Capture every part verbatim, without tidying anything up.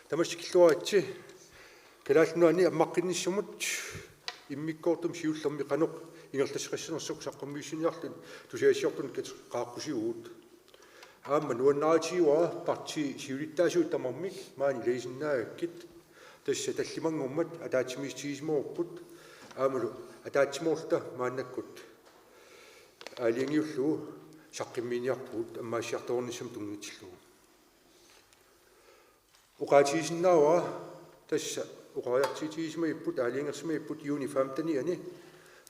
Tamassi killuaritsi Kalaallit Nunaanni ammaqqinnissamut immikkoortumi siullermi qanoq ingerlasseqassanersoq saqqummiussiniarluni tusagassiortunut qaaqqusivut. Aamma nuannaarutigaara partiit siulittaasuat tamarmik maani ilagisinnaagakkit, tassa tallimanngormat ataatsimiititigisimagaluarput aammalu ataatsimoorluta maannakkut aalajangiullugu saqqummiiniarpugut ammaassiartorunissamut tunngatillugu. Oqaatigisinnaavara tassa oqariartuutigisimagaluarput, aalajangersimagaluarput juuni femtenianni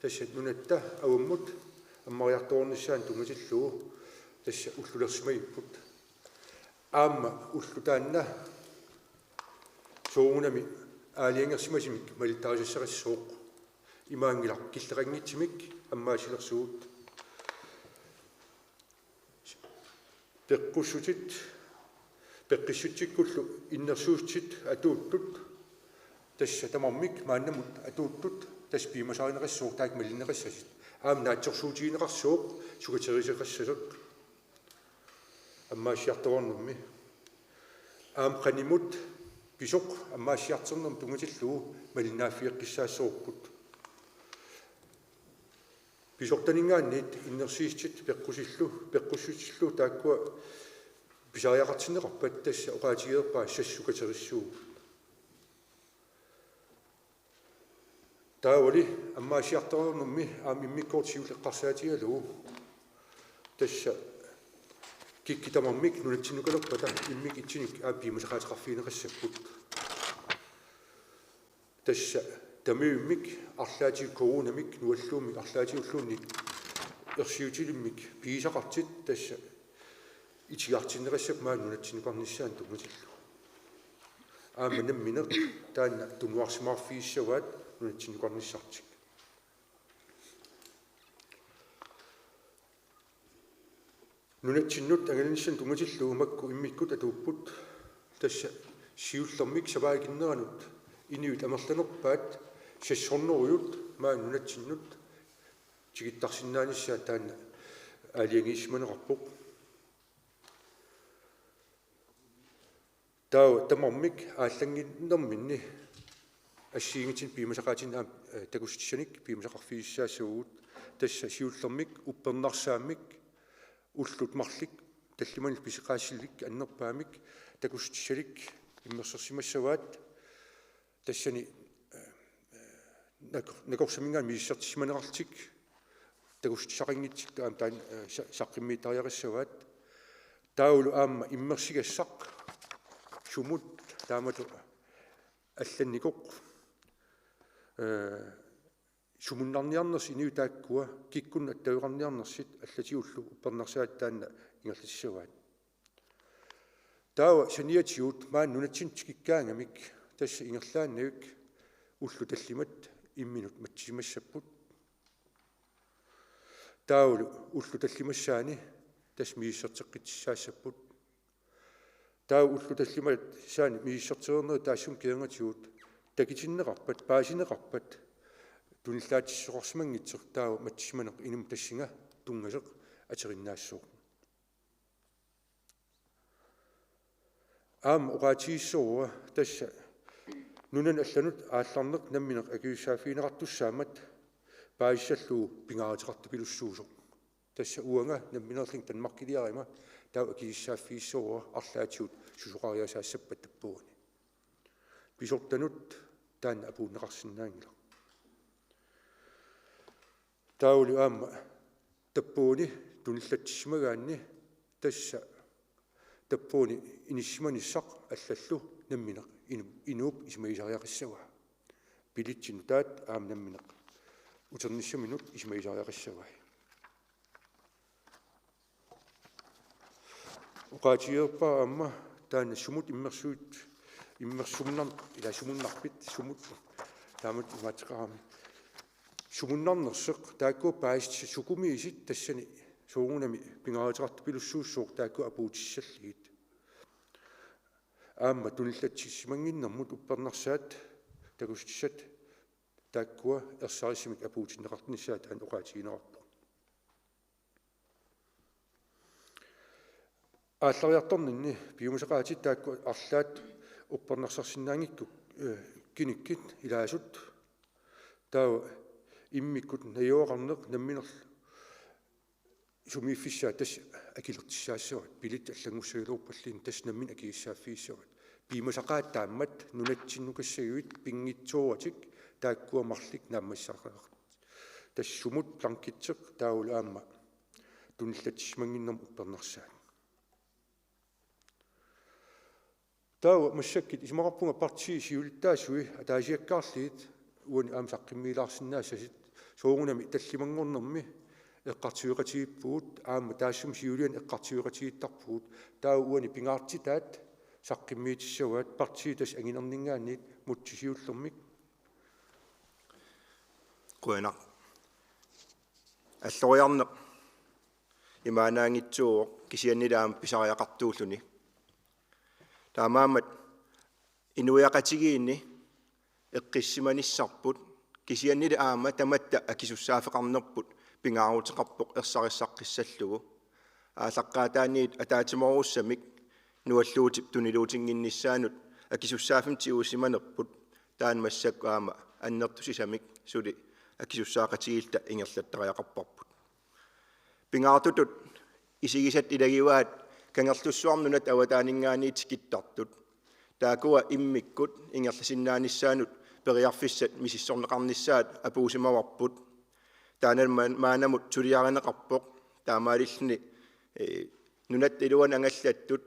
tassa nunatta avammut ammariartorunissaanut tunngatillugu tassa ullulersimagaluarput. Aamma ulloq taanna soorunami aalajangersimasumik malittarisassaqassaaq, imaanngilaq killeqanngitsumik ammaassilersugut. Peqqussutit, peqqissutsikkullu innersuussutit atuuttut, tassa tamarmik maannamut atuuttut, tassa piumasarineqassaaq taakku malinneqassasut. Aamma naatsorsuutigineqarsuuvoq sukateriseqassasoq ammaassiartorunissamut. Aamma qanimut pisoq ammaassiartornermut tunngatillugu malinnaaffigeqqissaassavarput. Pisortaninngaanniit innersuussutit peqqusillu, peqqussutillu taakkua pisariaqartinneqarpat tassa oqaatigereerpara sassukaterissuugut. Taavali ammaassiartorunissamut aamma immikkoortut siulleq eqqarsaatigalugu tassa kikkut tamarmik nunatsinnukalerpata immikkut ittunik aamma piumasaqaateqarfigineqassapput. Tassa tamiummik arlaatigut coronamik nualluummik arlaatigulluunniit ersiutilimmik pigisaqartut tassa itigartinneqassapput maani nunatsinnukarnissaanut tunngatillugu. Aamma nammineq taanna tunuarsimaarfigissavaat nunatsinnukarnissartik. Nunatsinnut angalanissamut tunngatillugu makku immikkut atuupput, tassa siullermik savaakinneranut inuit amerlanerpaat seks hundrede maani nunatsinnut tikittarsinnaanissaat taanna aalajangiissimaneqarpoq. Taava tamarmik aallannginnerminni assigiinngitsunik piumasaqaatinik aamma, eh, takussutissanik piumasaqarfigissaassavagut, tassa siullermik uppernarsaammik ullut marluk tallimanut pisoqaassusilik annerpaamik takussutissalik immersorsimassavaat, tassani, eh, eh, nako-, nakorsaminngaanniit misissortissimaneqarlutik takussutissaqanngitsut aamma taanna, eh, sa-, saqqummiittariaqassavaat. Taavalu aamma immersugassaq sumut taamatut allannikoq, eh, sumunnarniarnersut inuit taakkua kikkunnut attaveqarniarnersut allatigullu uppernarsaatit taanna ingerlatissavaat. Taava saniatigut maani nunatsinnut tikikkaangamik tassa ingerlaannavik ullut tallimat imminut mattusimassapput. Taavalu ullut tallimassaanni tassa misissorteqqittussaassapput. Taava ullut tallimassaanni misissortereernerit taassuma kingornatigut takutinneqarpat, paasineqarpat, tunillaatitsisoqarsimanngitsoq taava mattusimaneq inummut tassunga tunngasoq atorinnaassooq. Aamma oqaatigissavara tassa nunanut allanut aallarneq nammineq akisussaaffigineqartussaammat paasissallugu pingaaruteqartupilussuusoq. Tassa uanga nammineerlunga Danmarkiliarama taava akisussaaffigissavara arlaatigut susoqariasaassappat tappavani. Pisortanut taanna apuunneqarsinnaanngilaq. Taavalu aamma tappavani tunillatsissimagaanni tassa tappavani inissisimanissaq allallu nammineq inu-, inuup isumagisariaqassavaa. Billetsit nutaat aamma nammineq uternissaminut isumagisariaqassavai. Oqaatigereerpara aamma taanna sumut immersuit, immersumunnar-, ila sumunnarpit, sumut, taamatut imaattoqarami. Sumunnarnersoq, taakku paasissutissat sukumiisut tassani soorunami pingaaruteqartupilussuussooq taakku apuutissallugit. Aamma tunillatsisimannginnermut uppernarsaat takussutissat taakkua ersarissumik apuutinneqarnissaat taanna oqaatigineqarpoq. Aallariartorninni piumasaqaatit taakku arlaat Uppernarsarsinnaanngikku, eh, kinikkit ilaasut, taava immikkut najugaqarneq nammineq sumiiffissaat tassa akilertussaassavat, billit allanngussagaluarpalluunniit tassa nammineq akisussaaffigissavaat. Piumasaqaataammat nunatsinnukassaguit pinngitsooratik taakkua marluk naammassisaqareerput. Tassa sumut blankitseq taavalu aamma tunillatsissimannginnermut uppernarsaat. Taava massakkut isumaqarpunga partiit siulittaasui ataasiakkaarlugit uani aamma saqqummiilaarsinnaassasut, soorunami tallimanngornermi eqqartueqatigiippugut, aamma taassuma siuliani eqqartueqatigiittarpugut. Taava uani pingaartitaat saqqummiutissavaat, partiit tassa anginerninngaanniit Múte siullermik. Qujanaq. Alloriarneq imaannaanngitsuuvoq, kisiannili aamma pisariaqartuulluni. Taamaammat inuiaqatigiinni eqqissimanissarput, kisiannili aamma tamatta akisussaaffeqarnerput pingaaruteqarpoq ersarissaqqissallugu. Aallaqqaataaniit ataatsimoorussamik nualluutip tuniluutinnginnissaanut akisussaaffimmik tigusimanerput, taanna massakkut aamma annertusisamik suli akisussaaqatigiilluta ingerlattariaqarparput. Pingaartutut isigisat ilagivaat Kangerlussuarmi nunatta avataaninngaanniit tikittartut. Taakkua immikkut ingerlasinnaanissaannut periarfissat misissorneqarnissaat apuusimavarput. Taanna maan-, maannamut suliarineqarpoq, taamaalilluni, eh, nunatta iluani angallattut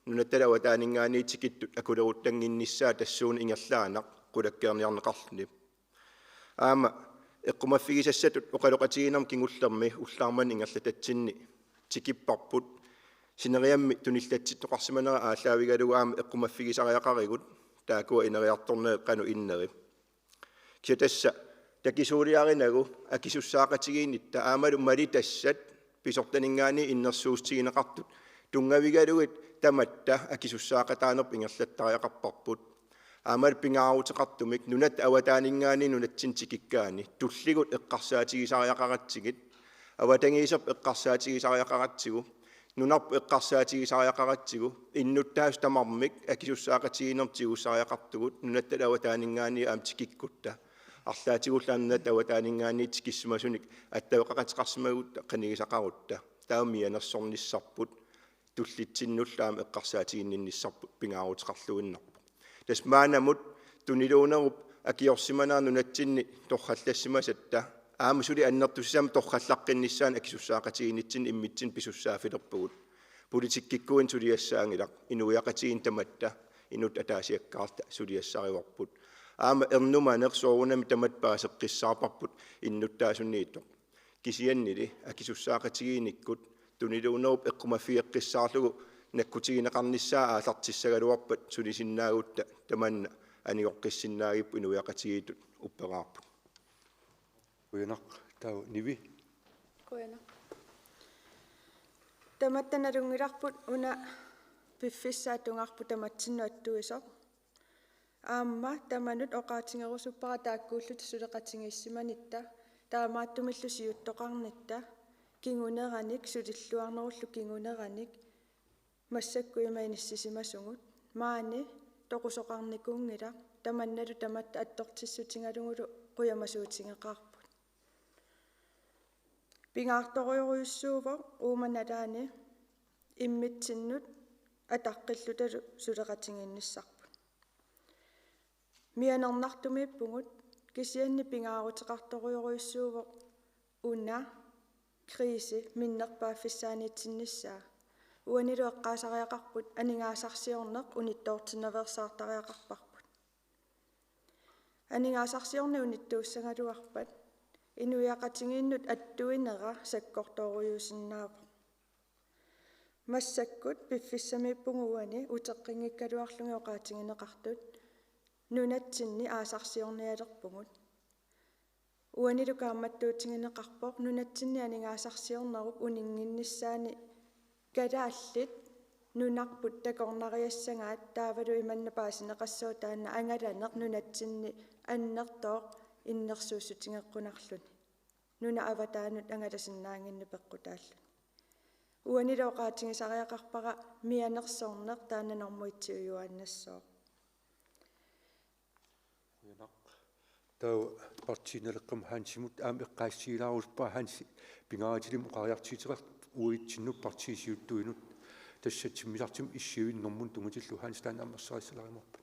nunatta avataaninngaanniit tikittut akuleruttannginnissaat tassuuna ingerlaannaq qulakkeerniarneqarluni. Aamma eqqumaffigisassatut oqaloqatigiinnermut kingullermi ullaarmanna ingerlatatsinni tikipparput. Sineriammi tunillatsittoqarsimanera aallaavigalugu aamma eqqumaffigisariaqarigut taakkua ineriartorneri qanoq inneri. Kisianni tassa takisuuliarinagu akisussaaqatigiinnitta aammalu malitassat pisortaninngaanniit innersuussutigineqartut tunngavigalugit tamatta akisussaaqataanerput ingerlattariaqarparput. Aammalu pingaaruteqartumik nunatta avataaninngaanniit nunatsinni tikikkaanni tulliuttut eqqarsaatigisariaqaratsigit, avatangiiserput eqqarsaatigisariaqaratsigu, nunarput eqqarsaatigisariaqaratsigu, innuttaasut tamarmik akisussaaqatigiinnermut tigusariaqartugut nunatta avataaninngaanniit aamma tikikkutta. Arlaatigullu aamma nunatta avataaninngaanniit tikissimasunik attaveqaqateqarsimagutta qanigisaqarutta. Taava mianersornissarput, tullitsinnullu aamma eqqarsaatiginninnissarput pingaaruteqarluinnarpoq. Tassa maannamut tuniluunerup akiorsimanera nunatsinni torrallassimasatta aamma suli annertusisamik torrallaqqinnissaanut akisussaaqatigiinnitsinni immitsinnut pisussaaffilerpugut. Politikkikkuinnaq suliassaanngilaq, inuiaqatigiinni tamatta inuttut ataasiakkaarluta suliassarivarput. Aamma ernumaneq soorunami tamatta paaseqqissaarparput innuttaasuniittoq. Kisiannili akisussaaqatigiinnikkut tuniluunerup eqqumaffigeqqissaarlugu nakkutigineqarnissaa aallartissagaluarpat sulisinnaagutta tamanna anigoqqissinnaagipput, inuiaqatigiittut upperaarput. Qujanaq, taava Nivi. Qujanaq. Tamatta nalunngilarput una piffissaq atugarput tamatsinnut attuisoq. Aamma tamanut oqaatigerusuppara taakkuulluta suleqatigiissimanitta, taamaattumillu siuttoqarnitta, kinguneranik, sulilluarnerullu kinguneranik, massakkut ima inissisimasunut. Maani toqusoqarnikuunngilaq, tamannalu tamatta attortissutigalugulu qujamasuutigeqaarput. Pingaartorujorujussuuvoq uuma nalaani immitsinnut ataqqillutalu suleqatigiinnissarput. Mianernartumiippugut, kisianni pingaaruteqartorujorujussuuvoq una kriisi minnerpaaffissaaniitsinnissaa. Uanilu eqqaasariaqarput aningaasarsiorneq unittoortinnaveersaartariaqarparput. Aningaasarsiorneq unittuussagaluarpat inuiaqatigiinnut attuinera sakkortoorujuusinnaavoq. Massakkut piffissamiippugut uani uteqqinngikkaluarlugit oqaatigineqartut nunatsinni aasarsiornialerpugut. Uanilu kaammattuutigineqarpoq nunatsinni aningaasarsiornerup uninnginnissaani kalaallit nunarput takornariassagaat, taavalu imanna paasineqassaaq taanna angalaneq nunatsinni annertooq innersuussutigeqqunarluni, nunap avataanut angalasinnaannginneq peqqutaalluni. Uanilu oqaatigisariaqarpara mianersorneq taanna normu etsiujuaannassooq. Taava partiinaleqqam Hansimut aamma eqqaassigilaarusuppara. Hansi, pingaarutilik oqariartuuteqarpoq uatsinnut partiit siuttuinut, tassa timmisartumik issiavinnermut tungatillugu. Hansi, taanna aamma ersarissalaarumaarpat?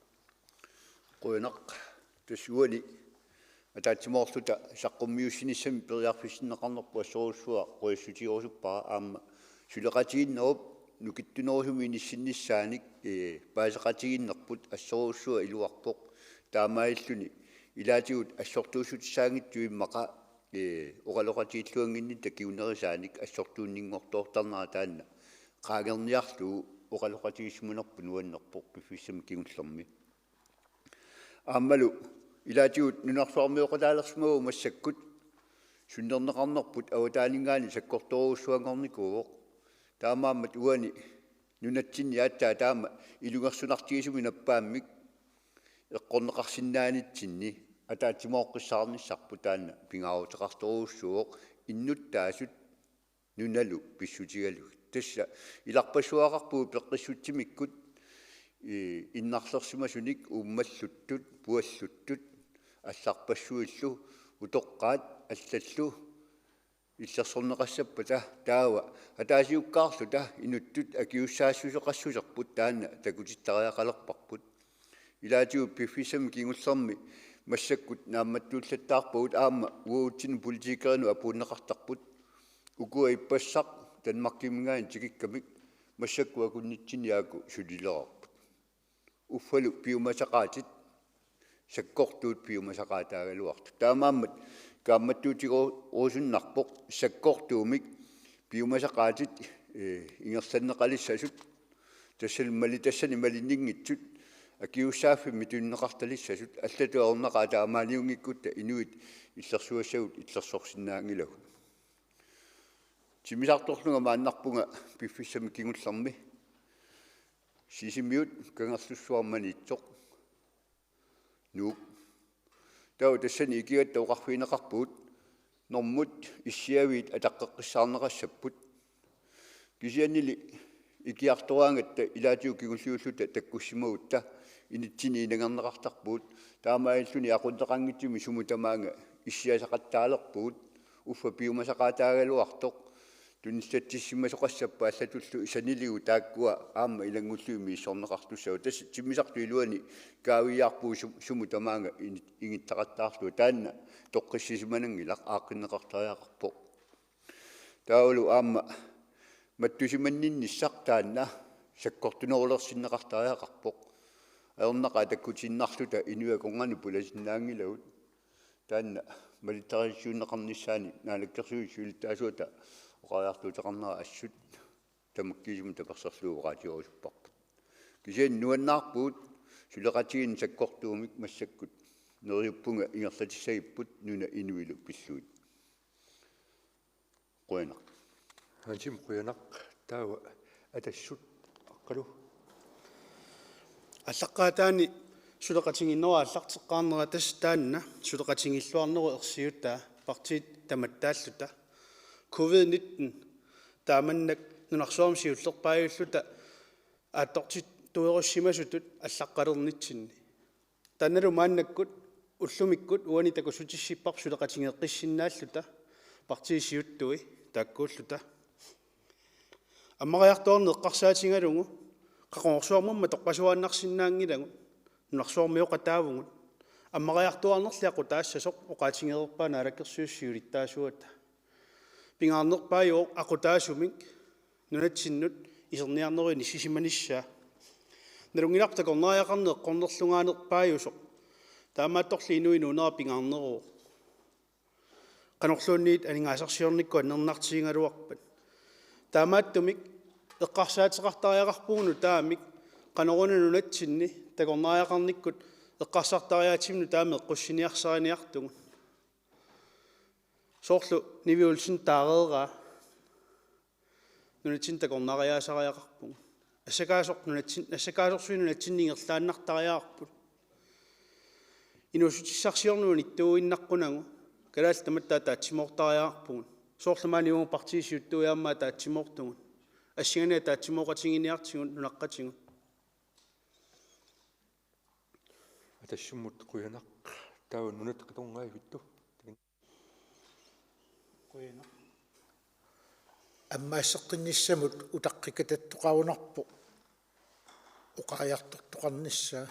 Qujanaq. Tassa uani ataatsimoorluta saqqummiussinissami periarfissinneqarnerput assorujussuaq qujassutigerusuppara, aamma suleqatigiinnerup nukittunerusumik inissinnissaannik, ee, paaseqatigiinnerput assorujussuaq iluarpoq. Taamaalilluni ilaatigut assortuussutissaanngitsut immaqa, ee, oqaloqatigiilluannginnitta kingunerisaanik assortuunninngortoortarnera taanna qaangerniarlugu oqaloqatigiissimanerput nuannerpoq piffissami kingullermi. Aammalu ilaatigut nunarsuarmioqataalersimavugut massakkut sunnerneqarnerput avataaninngaanniit sakkortoorujussuanngornikuuvoq. Taamaammat uani nunatsinni aatsaat taama ilungersunartigisumik nappaammik eqqorneqarsinnaanitsinni ataatsimooqqissaarnissarput taanna pingaaruteqartorujussuuvoq, innuttaasut nunalu pissutigalugit. Tassa ilarpassuaqarpugut peqqissutsimikkut, ii, innarlersimasunik uummalluttut, pualluttut, allarpassuillu, utoqqaat allallu illersorneqassappata, taava ataasiakkaarluta inuttut akisussaassuseqassuserput taanna takutittariaqalerparput. Ilaatigut piffissami kingullermi massakkut naammattuullattaarpagut, aamma uatsinnut politikerinut apuunneqartarput. Ukua ippassaq Danmarkiminngaanniit tikikkamik massakkut akunnitsinni aajuku sulilerarput. Uffalu piumasaqaatit, sakkortuut piumasaqaataagaluartut. Taamaammat kaammattuutigerusunnarpoq sakkortuumik piumasaqaatit, ee, ingerlanneqalissasut, tassalu malitassanik malinninngitsut, akisussaaffimmi tunineqartalissasut, allatut ajornaqaaq taamaaliunngikkutta inuit illersugassagut illersorsinnaanngilagut. Timmisartorlunga maannarpunga piffissami kingullermi Sisimiut Kangerlussuaq Maniitsoq, Nuuk. Taava tassani ikigatta oqarfigineqarpugut normut issiaviit ataqqeqqissaarneqassapput. Kisiannili ikiartoraangatta ilaatigut kingulliulluta takkussimagutta initsinni inangerneqartarpugut. Taamaalilluni aqunneqanngitsumik sumut tamaanga issiasaqattaalerpugut. Uffa piumasaqaataagaluartoq tunillatsissimasoqassappat allatullu saniligut taakkua aamma ilanngullugit misissorneqartussagut. Tassa timmisartoq iluani kaaviiaarpugut sum-, sumut tamaanga ini-, ingittaqattaarlugu. Taanna toqqissisimananngilaq, aaqqinneqartariaqarpoq. Taavalu aamma mattusimanninnissaq taanna sakkortunerulersinneqartariaqarpoq. Ajornaqaaq takkutiinnarluta inuit akornanni pulasinnaanngilagut. Taanna malittarisassiunneqarnissaani Naalakkersuisut siulittaasuata oqariartuuteqarnera assut tamakkiisumik tapersersorlugu oqaatigerusupparput. Kisianni nuannaarpugut suleqatigiinneq sakkortuumik massakkut. Neriuppunga ingerlatissagipput nunap inuilu pillugit. Qujanaq. Hansim, qujanaq. Taava Atassut Aqqalu. Aallaqqaataani suleqatigiinnerup aallarteqqaarnera tassa taanna suleqatigiilluarnerup ersiutaa partiit tamattaalluta. Covid nitten taamannak nunarsuarmi siullerpaajulluta aattortittuerussimasutut allaqqalernitsinni. Taannalu maannakkut ullumikkut uani takussutissipparput suleqatigeeqqissinnaalluta partiit siuttui taakkuulluta. Ammariartuarneq eqqarsaatigalugu, qaqugorsuarmut aamma toqqasuaannarsinnaanngilagut, nunarsuarmioqataavugut. Ammariartuarnerli aqutaassasoq oqaatigereerpaa Naalakkersuisut siulittaasuata. Pingaarnerpaajuvoq aqutaasumik nunatsinnut iserniarnerup inissisimanissaa. Nalunngilarput takornariaqarneq eqqornerlugaanerpaajusoq. Taamaattorli inuit nuunera pingaarneruvoq. Qanorluunniit aningaasarsiornikkut annernartigigaluarpat. Taamaattumik eqqarsaateqartariaqarpugut nutaamik qanoruna nunatsinni takornariaqarnikkut eqqarsartariaatsimik nutaamik eqqussiniarsariniartugut. Soorlu Nivi Olsen taareeraa, nunatsinni takornariaasariaqarpugut. Assakaasoq nunatsin-, assakaasorsuit nunatsinni ingerlaannartariaqarput. Inuussutissarsiorneq unittuuinnaqqunagu kalaallit tamatta ataatsimoortariaqarpugut. Soorlu maani uagut partiit siuttui aamma ataatsimoortugut. Assinganik ataatsimooqatigiinniartigut nunaqqatigut. Atassummut qujanaq. Taava nunatta qitorngaavittoq. Ammaasseqqinnissamut utaqqikatattoqarunarpoq oqariartortoqarnissaa,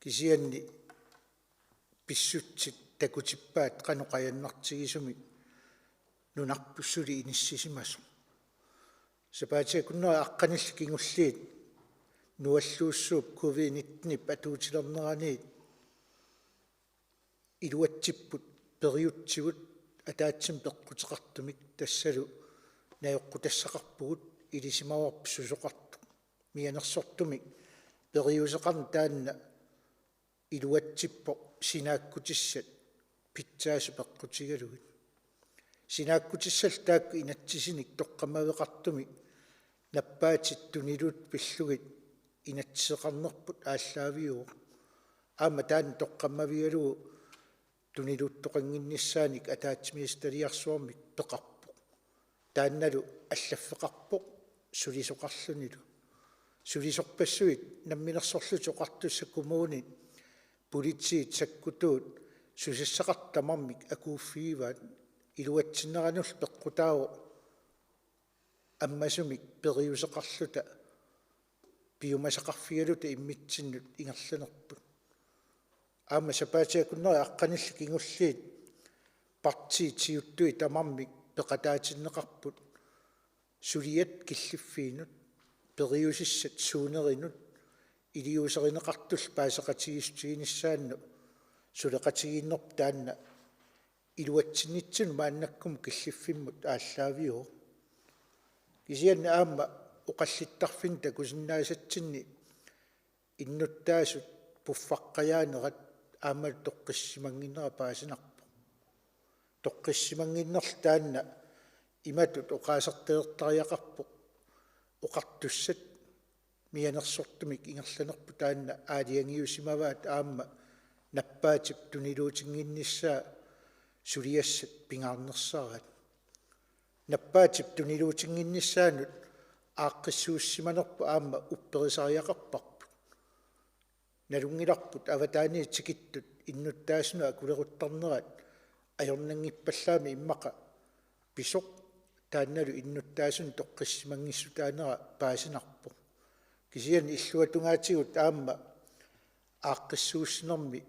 kisianni pissutsit takutippaat qanoq ajornartigisumik nunarput suli inissisimasoq. Sapaatip akunneri aqqanillit kingulliit nualluussuup covid nitten-ip atuutilerneraniit iluatsipput periutsigut ataatsimik peqquteqartumik, tassalu najoqqutassaqarpugut, ilisimavarput susoqartoq. Mianersortumik periuseqarneq taanna iluatsippoq sinaakkutissat pitsaasut peqqutigalugit. Sinaakkutissallu taakku inatsisinik toqqammaveqartumik nappaatit tuniluuttut pillugit inatsiseqarnerput aallaaviuvoq. Aamma taanna toqqammavigalugu tuniluuttoqannginnissaanik ataatsimiititaliarsuarmik peqarpoq. Taannalu allaffeqarpoq sulisoqarlunilu. Sulisorpassuit namminersorlutik oqartussat kommunit, politiit, sakkutuut susassaqartut tamarmik akuuffigivaat. Iluatsinneranullu peqqutaavoq ammasumik periuseqarluta piumasaqarfigaluta immitsinnut ingerlanerput. Aamma sapaatip akunneri aqqanillit kingulliit partiit siuttui tamarmik peqataatinneqarput suliat killiffiinut, periusissat suunerinut, iliuuserineqartullu paaseqatigiissutiginissaannut suleqatigiinnerput taanna iluatsinnitsinnut maannakkumut killiffimmut aallaaviuvoq. Kisianni aamma oqallittarfinni takusinnaasatsinni innuttaasut puffaqqajaanerat aammalu toqqissisimannginnera paasinarpoq. Toqqissisimannginnerlu taanna imatut oqaasertalertariaqarpoq: oqartussat mianersortumik ingerlanerput taanna aalajangiusimavaat aamma nappaatip tuniluutinnginnissaa suliassat pingaarnersaraat. Nappaatip tuniluutinnginnissaanut aaqqissuussimanerput aamma upperisariaqarparput. Nalunngilarput avataaniit tikittut innuttaasunut akuleruttarnerat ajornanngippallaamik immaqa pisoq, taannalu innuttaasunut toqqissimanngissutaanera paasinarpoq. Kisianni illuatungaatigut aamma aaqqissuussinermi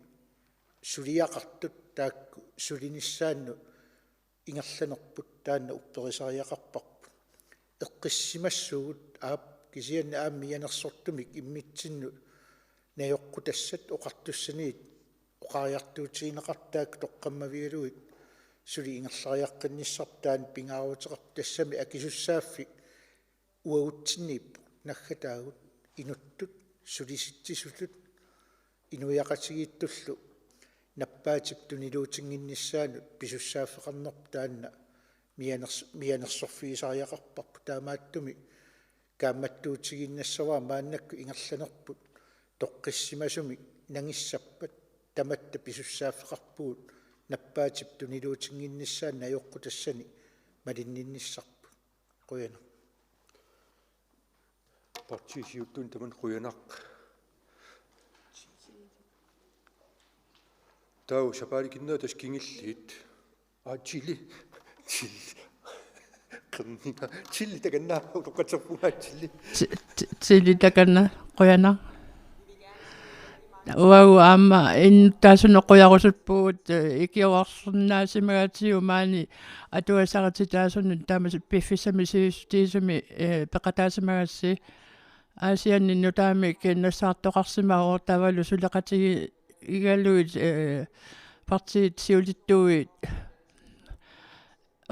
suliaqartut taakku sulinissaannut ingerlanerput taanna upperisariaqarparput. Eqqissisimassuugut aap, kisianni aamma mianersortumik immitsinnut najoqqutassat oqartussaniit oqariartuutigineqartut taakku toqqammavigalugit suli ingerlariaqqinnissarput taanna pingaaruteqarpoq. Tassami akisussaaffik uagutsinniippoq naggataagut: inuttut, sulisitsisutut, inuiaqatigiittullu nappaatip tuniluutinnginnissaanut pisussaaffeqarnerput taanna mianers-, mianersorfigisariaqarparput. Taamaattumik kaammattuutigiinnassavara maannakkut ingerlanerput toqqissisimasumik nangissappat tamatta pisussaaffeqarpugut nappaatip tuniluutinnginnissaanut najoqqutassani malinninnissarput. Qujanaq. Partiit siuttunik tamanna qujanaq. Taava sapaatip akunneri tassa kingulliit. Aa, Chili. Chili. Qerninga. Chili takanna, utoqqatserpunga Chili. Ti-, ti-, Chili takanna, qujanaq. Uagut aamma innuttaasunut qujarusuppugut, eh, ikiorsinnaasimagatsigu maani atugassaqartitaasunut taama piffissami sivisutigisumi, eh, peqataasimagassi. Aasianni nutaamik nassaartoqarsimavoq, taavalu suleqatigigalugit, eh, partiit siulittuuit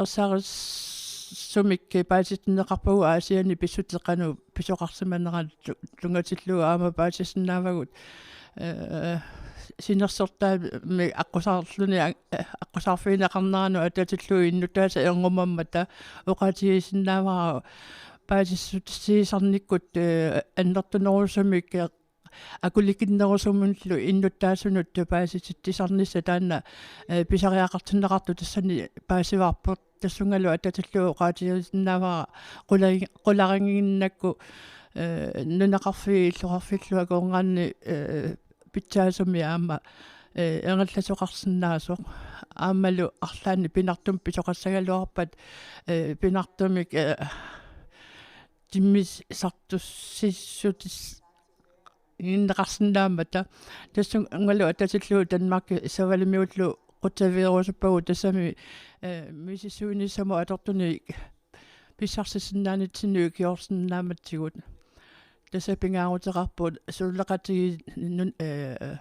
ersarissumik paasitinneqarpagut Aasianni pissutsit qanoq pisoqarsimanerat tu-, tunngatillugu aamma paasisinnaavagut, eh, sinersortaamik aqqusaarluni an-, eh, aqqusaarfigineqarneranut atatillugu innuttaasut ernumammata oqaatigisinnaavara paasissutissiisarnikkut, eh, annertunerusumik, eh, akulikinnerusumillu innuttaasunut paasititsisarnissaq taanna, eh, pisariaqartinneqartoq tassani paasivarput, tassungalu atatillugu oqaatigisinnaavara qulari-, qularinnginnakku, eh, nunaqarfiit illoqarfiillu akornanni, eh, pitsaasumik aamma ee, ingerlasoqarsinnaasoq. Aammalu arlaannik pinartumik pisoqassagaluarpat, ee, pinartumik, ee, timmisartussissutis-, inneqarsinnaammata. Tassungalu atatillugu Danmarki Savalimiullu qutsavigerusuppagut, tassami, ee, misissuinissamut atortunik pissarsissinnaanitsinnut ikiorsinnaammatsigut. Tassa pingaaruteqarpoq suleqatigiit nun-, ee,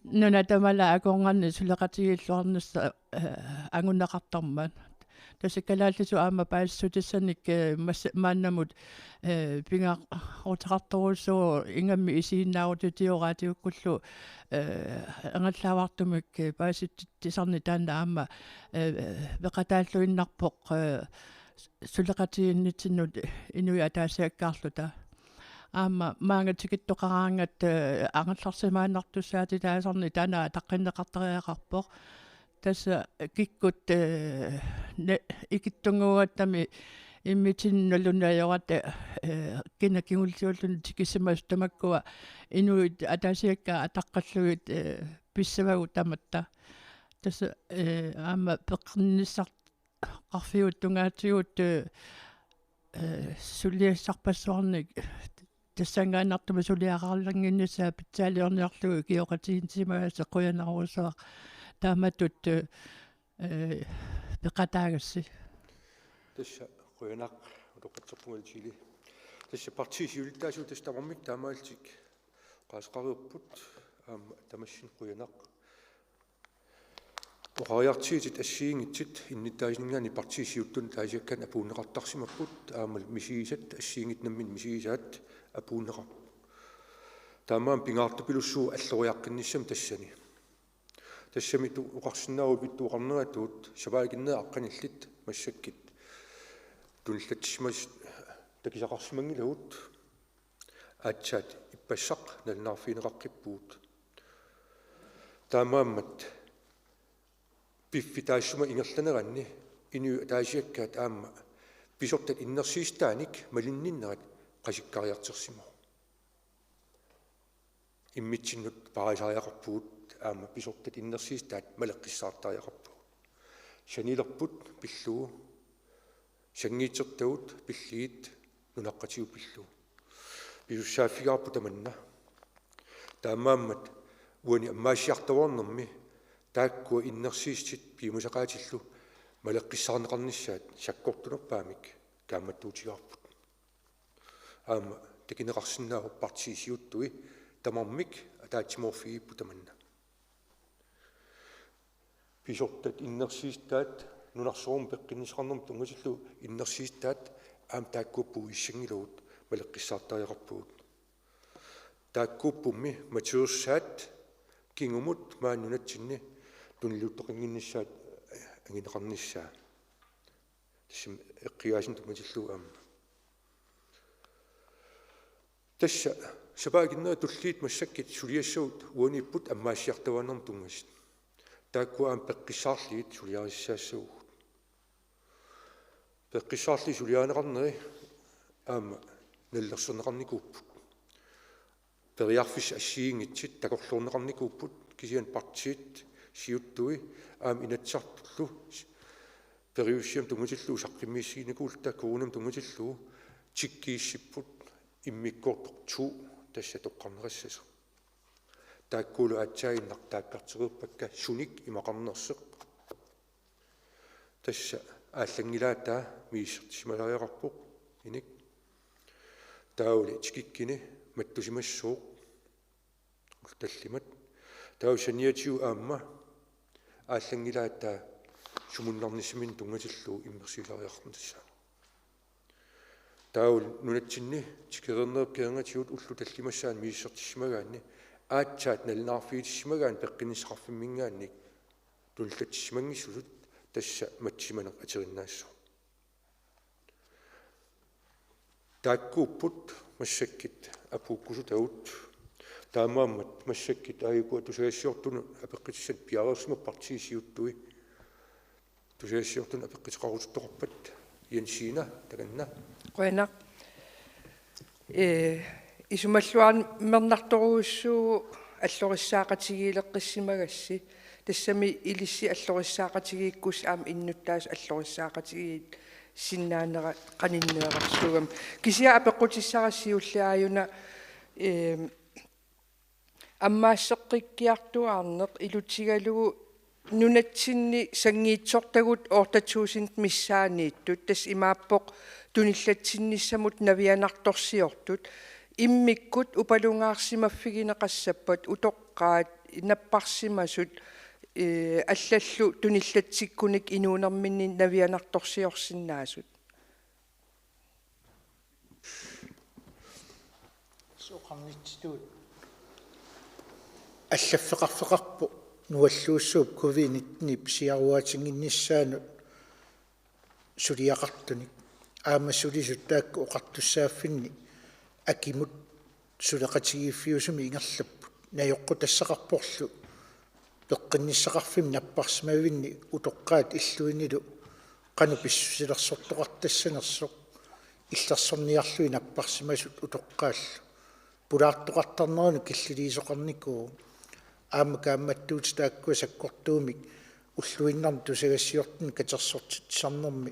nuna tamanna akornanni suleqatigiilluarnissaq, ee, anguneqartarmat. Tassa kalaallisut aamma paasissutissanik, ee, massa-, maannamut, ee, pingaaruteqartorujussuuvoq, ingammik isiginnaarutitigut raatiukkullu, ee, ingerlaavartumik, ee, paasititsisarneq taanna aamma, ee, peqataalluinnarpoq, ee, suleqatigiinnitsinnut inuit ataasiakkaarluta. Aamma maanga tikittoqaraangat, ee, angerlarsimaannartussaatitaasarneq taanna ataqqinneqartariaqarpoq. Tassa kikkut, ee, ne-, ikittunnguugattami immitsinnut nalunaajugatta, ee, kina kingulliulluni tikisimasut tamakkua inuit ataasiakkaat ataqqallugit, ee, pissavagut tamatta. Tassa, ee, aamma peqqinnissar-, qarfiup tungaatigut, ee, ee, suliassarpassuarnik tassanngaannartumik suliaqarlannginnissaa pitsaaliorniarlugu ikioqatigiinnarsimagaassi, qujanarujussuaq taamatut, ee, peqataagassi. Tassa qujanaq, utoqqatserpunga Tili. Tassa partiit siulittaasuat tassa tamarmik taamaalillutik oqaaseqareerput, aamma tamassi qujanaq. Oqariartuutit assigiinngitsut innuttaasuninngaanniit partiit siuttunut ataasiakkaanut apuunneqartarsimapput, aammalu misigisat assigiinngitsut namminneq misigisaat apuunneqarput. Taamaammat pingaartupilussuuvoq alloriaqqinnissami tassani. Tassami tu-, oqarsinnaavugut, uagut oqarneratut sapaatit akunnerit aqqanillit massakkut tunillatsissimasut takusaqarsimanngilagut. Aatsaat ippassaq nalunaarfigineqaqqippugut. Taamaammat piffissaq taassuma ingerlaneranni inuit ataasiakkaat aamma pisortat innersuussisutaanik malinninnerat qasukkariartorsimavoq. Immitsinnut paarisariaqarpugut, aamma pisortat innersuussisutaat maleqqissaartariaqarpagut. Sanilerput pillugu, sanngiitsertagut pillugit, nunaqqatigut pillugu. Pisussaaffigaarput tamanna. Taamaammat uani ammaassiartuaarnermi taakkua innersuussutit piumasaqaatillu maleqqissaarneqarnissaat sakkortunerpaamik kaammattuutigaarput. Aamma takuneqarsinnaavoq partiit siuttui tamarmik ataatsimoorfigipput tamanna. Pisortat innersuussutaat nunarsuarmi peqqinnissaqarnermut tunngatillugu innersuussutaat aamma taakkuupput uissanngilagut maleqqissaartariaqarpagut. Taakkuuppummi maturissaat kingumut maani nunatsinni tunilluuttoqannginnissaat angineqarnissaa. Tassami eqqugaasumik tunngatillugu aamma. Tassa sapaatit akunnerit tulliit massakkut suliassagut uaniipput ammaassiartuaarnermut tunngasut. Taakkua aamma peqqissaarlugit suliarissaassagutsigu. Peqqissaarlugit suliarineqarneri aamma nalilersorneqarnikuupput. Periarfissat assigiinngitsut takorloorneqarnikuupput, kisianni partiit siuttui aamma Inatsisartullu periusiam tunngatillugu saqqummiussiinikuulluta coronamut tunngatillugu tikkiissipput immikkoortoq to tassa toqqarneqassasoq. Taakkulu aatsaaginnaq taakkartereerpakka sunik imaqarnersoq. Tassa aallanngilaataa misissortissimasariaqarpoq inik. Taavali tikikkuni mattusimassooq ullut tallimat. Taava saniatigut aamma aallanngilaataa sumunnarnissaminnik tunngatillugu immersuisariaqarpoq tassa. Taavalu nunatsinni tikereernerup kingornatigut ullut tallimassaanni misissortissimagaanni aatsaat nalunaarfigitissimagaanni peqqinnissaqarfimminngaanniit tunillatsissimanngissutut tassa matsimaneq ateriinnaassaaq. Taakkuupput massakkut apuukkusutagut. Taamaammat massakkut aajuku tusagassiortunut apeqqutissat piareersimapput partiit siuttui. Tusagassiortunut apeqquteqaruttorpat Jensina takanna. Qujanaq. Ee, isumalluarmernartorujussuuvoq Allorissaaqatigiileqqissimagassi, tassami ilissi allorissaaqatigiikkussi aamma innuttaasut allorissaaqatigiissinnaanera qaninneerarsuugami. Kisianni apeqqutissara siulliit aajuna, eem, ammaasseqqikkiartuaarneq ilutigalugu nunatsinni sanngiitsortagut otte tusind missaanniittut, tassa imaappoq tunillatsinnissamut navianartorsiortut, immikkut upalungaarsimaffigineqassappat utoqqaat napparsimasut, eh, allallu tunillatsikkunik inuunerminni navianartorsiorsinnaasut. Soqarnitsitut. Allaffeqarfeqarpoq nualluussuup covid nitten pisiaruaatinnginnissaanut suliaqartunik. Aamma sulisut taakku oqartussaaffinni akimut suleqatigiiffiusumik ingerlapput. Najoqqutassaqarporlu peqqinnissaqarfimmi napparsimavinni utoqqaat illuinnilu qanoq pissusilersortoqartassanersoq illersorniarlugit napparsimasut utoqqaallu. Pulaartoqartarnerannut killiliisoqarnikuuvoq. Aamma kaammattuutit taakkua sakkortuumik ulluinnarni tusagassiortunit katersortitsisarnermi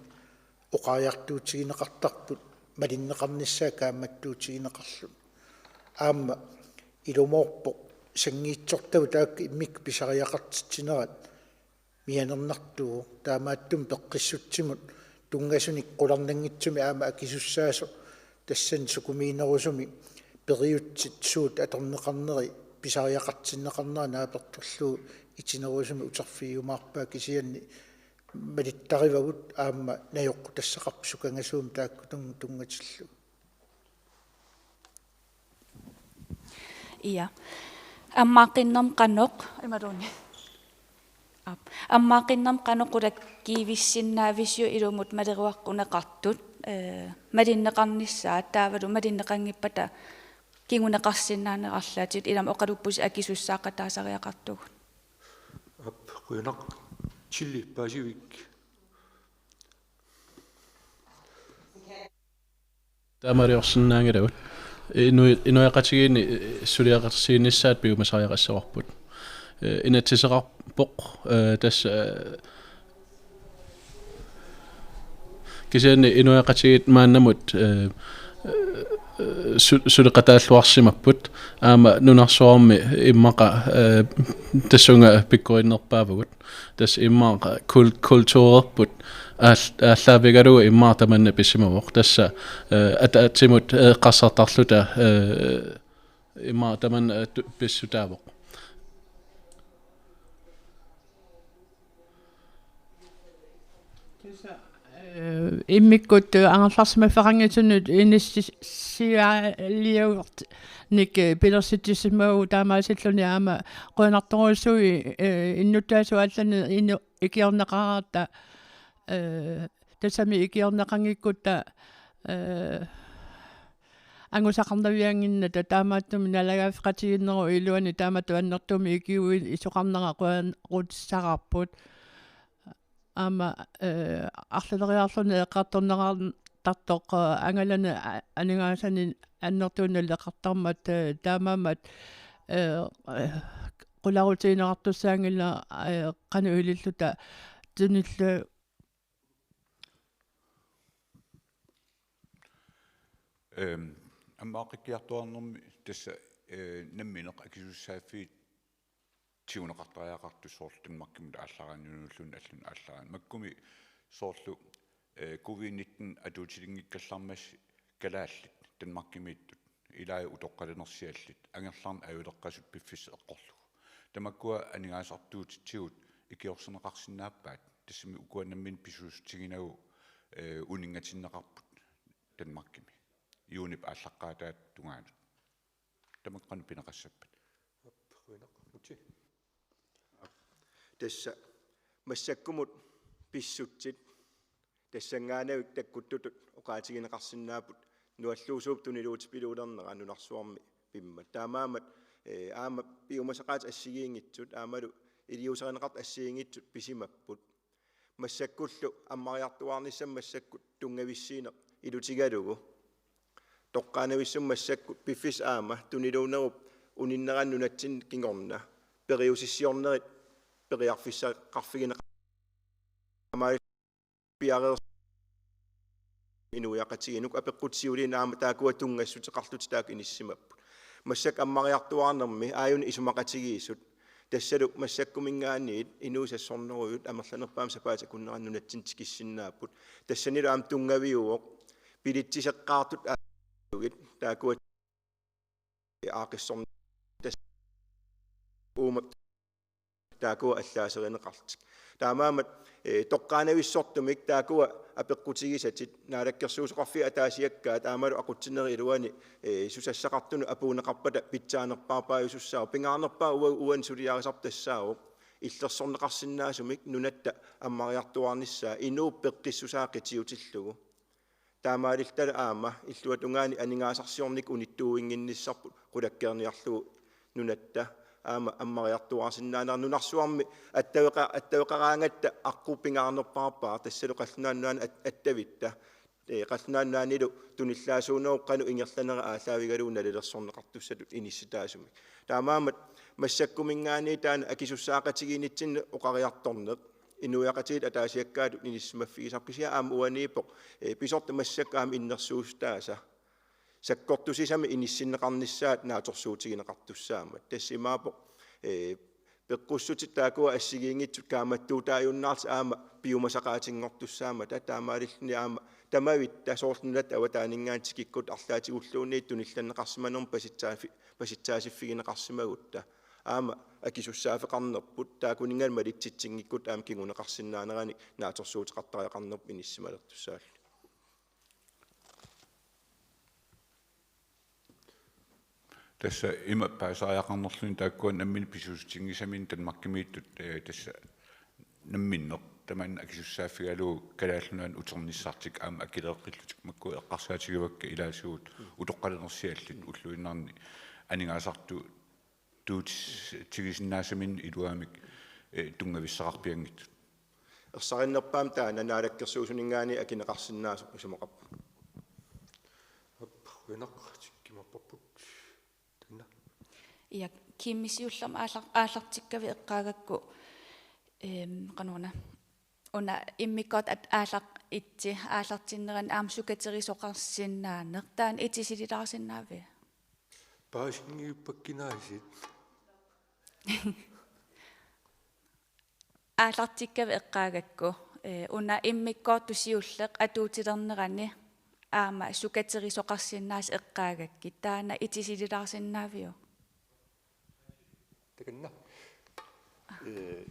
oqariartuutigineqartarput malinneqarnissaa kaammattuutigineqarluni. Aamma ilumoorpoq sanngiitsortagut taakku immikkut pisariaqartitsinerat mianernartuuvoq, taamaattumik peqqissutsimut tunngasunik qularnanngitsumik aamma akisussaasoq tassani sukumiinerusumik periutsit suut atorneqarneri pisariaqartinneqarnera naapertorlugu itinerusumik uterfigiumaarpaa, kisianni malittarivagut aamma najoqqutassaqarpoq sukangasuumik taakkununnga tunngatillugu. Ia. Ammaaqqinnermi qanoq, imaluunniit. Aap. Ammaaqqinnermi qanoq qulakkiivissinnaavisiuk ilumut maleruaqquneqartut, eh, malinneqarnissaat taavalu malinneqanngippata kinguneqarsinnaaneq arlaatigut, ilami oqaluppusi akisussaaqataasariaqartugut. Aap, qujanaq. Chili paasivik. Taamaaliorsinnaanngilagut. Inu-, inuiaqatigiinni suliaqartitsiinissaat piumasariaqassavarput. Eh, inatsiseqarpoq, eh, tassa, eh, kisianni inuiaqatigiit maannamut, eh, eh, su-, suleqataalluarsimapput. Aamma nunarsuarmi immaqa, eh, tassunga pikkorinnerpaavagut. Tassa immaqa kul-, kulturerput aal-, aallaavigalugu immaqa tamanna pisimavoq. Tassa, eh, ataatsimut, eh, eqqarsartarluta, eh, immaqa tamanna, eh, tu-, pissutaavoq. Tassa, eh, immikkut, eh, angerlarsimaffeqanngitsunut inissialiornermik, eh, pilersitsisimavoq, taamaasilluni aamma qujanartorujussuuvoq, eh, innuttaasut allanit inu-, ikiorneqaratta, eh, tassami ikiorneqanngikkutta, eh, angusaqarnaviannginnata, taamaattumik naalagaaffeqatigiinnerup iluani taamatut annertuumik ikiuisoqarnera qujanarutissaqarput. Aamma, eh, arlaleriarluni eqqartorneqartartoq, eh, angalani a-, aningaasanik annertuumik naleqartarmat, eh, taamaammat, eh, eh, qularutigineqartussaanngilaq, eh, qanoq ililluta tunillu. Ehm, ammaaqqikkiartuaarnermi tassa, eh, nammineq akisussaaffiit tiguneqartariaqartut soorlu Danmarkimut aallaraanni, nunulluunniit allanut aallaraanni. Makkumi soorlu, eh, covid nitten atuutilinngikkallarmassi kalaallit Danmarkimiittut, ilai utoqqalinersiallit, angerlarneq ajuleqqasut piffissaq eqqorlugu. Tamakkua aningaasartuutitsigut ikiorserneqarsinnaappaat, tassami ukua nammineq pisuussutiginagu, eh, uninngatinneqarput Danmarkimi juunip aallaqqaataata tungaanut. Tamakku qanoq pineqassappat? Aap, qujanaq. Mutsi. Tassa massakkumut pissutsit tassanngaannavik takkuttutut oqaatigineqarsinnaapput nualluusuup tuniluutipiluulernera nunarsuarmi pimmat. Taamaammat, eh, aamma piumasaqaatit assigiinngitsut aammalu iliuuserineqartut assigiinngitsut pisimapput. Massakkullu ammariartuaarnissamut massakkut tunngavissiineq ilutigalugu. Toqqaannavissumik massakkut piffissaq aamma tuniluunerup uninnerani nunatsinni kingorna periusissiornerit periarfissaqarfigineqarmat piareersoq inuiaqatigiinnut apeqqutit siuliini aamma taakkua tunngassuteqarlutik taakku inissisimapput. Massakkut ammariartuaarnermi aajuna isumaqatigiissut tassalu massakkuminngaanniit inuit seks hundrede amerlanerpaamik sapaatip akunnerani nunatsinni tikissinnaapput. Tassanilu aamma tunngaviuvoq bilitsiseqqaartut aallugit taakkua aaqqissorneq tassa uuma taakkua allaaserineqarlutik. Taamaammat, eh, toqqaanavissortumik taakkua apeqqutigisatit naalakkersuisoqarfiit ataasiakkaat aammalu aqutsinerit iluanni, eh, susassaqartunut apuunneqarpata pitsaanerpaapaajusussaavoq pingaarnerpaaq ua-, uani suliarisarput tassaavoq illersorneqarsinnaasumik nunatta ammariartuaarnissaa inuup peqqissusaa qitiutillugu. Taamaalilluta aamma illuatungaani aningaasarsiornikkut unittuuinnginnissarput qulakkeerniarlugu nunatta aamma ammariartuaarsinnaaneq nunarsuarmi attaveqa-, attaveqaraangatta aqqut pingaarnerpaarpaat tassalu Qallunaat Nunaanni at-, attavitta. Ee, Qallunaat Nunaannilu tunillaasuunerup qanoq ingerlanera aallaavigalugu nalilersorneqartussatut inissitaasumik. Taamaammat massakkuminngaanniit taanna akisussaaqatigiinnitsinni oqariartorneq inuiaqatigiit ataasiakkaatut inissisimaffigisarput kisianni aamma uaniippoq, eh, pisortat massakkut aamma innersuussutaasa sakkortusisamik inissinneqarnissaat naatsorsuutigineqartussaammat. Tassa imaappoq, eh, peqqussutit taakkua assigiinngitsut kaammattuutaajunnaarlutik aamma piumasaqaatinngortussaammata taamaalilluni aamma tamavitta soorlu nunatta avataaninngaanniit tikikkutta arlaatigulluunniit tunillanneqarsimanermut pasitsaaffi-, pasitsaasiffigineqarsimagutta. Aamma akisussaaffeqarnerput taakkuninngaanniit malitsitsinngikkunik aamma kinguneqarsinnaaneranik naatsorsuuteqartariaqarnerput inissisimalertussaalluni. Tassa ima paasisariaqarnerluni taakkua namminneq pisuussutinngisamik Danmarkimiittut, eh, tassa namminneq tamanna akisussaaffigalugu Kalaallit Nunaannut uternissartik aamma akileeqqillutik makkua eqqarsaatigivakka ilaasugut utoqqalinersiallit ulluinnarni aningaasartuut tuuts-, tigisinnaasaminnik iluamik, eh, tunngavissaqarpianngitsut. Ersarinnerpaamik taanna naalakkersuisuninngaanniit akineqarsinnaasoq isumaqarpoq. Aap, qujanaq, tikkimapparput. Taanna. Ja, Kimmi siullermik aallar-, aallartikkavit eqqaagakku, ehm, qanoruna. Una immikkoortut at-, aallaq-, itsi, aallartinnerani aamma sukaterisoqarsinnaaneq. Taanna itisililaarsinnaaviuk? Paasinngippakkinaasiit. Aallartikkavit eqqaagakku, eh, una immikkoortut siulleq atuutilernerani aamma sukaterisoqarsinnaasoq eqqaagakkit. Taanna itisililaarsinnaaviuk? Takanna. Eh,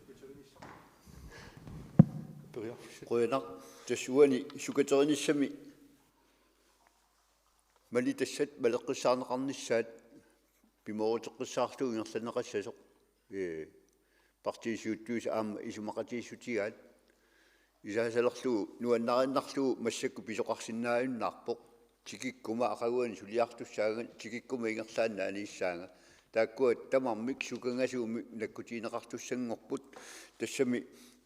periarfissat. Qujanaq, tassa uani sukaterinissamik malitassat maleqqissaarneqarnissaat pimooruteqqissaarlugu ingerlanneqassasoq, ee, partiit siuttuisa aamma isumaqatigiissutigaat. Isaasalerlugu nuannariinnarlugu massakkut pisoqarsinnaajunnaarpoq. Tikikkuma aqaguani suliartussaanga, tikikkuma ingerlaannaq aniissaanga. Taakkua tamarmik sukangasuumik nakkutigineqartussanngorput. Tassami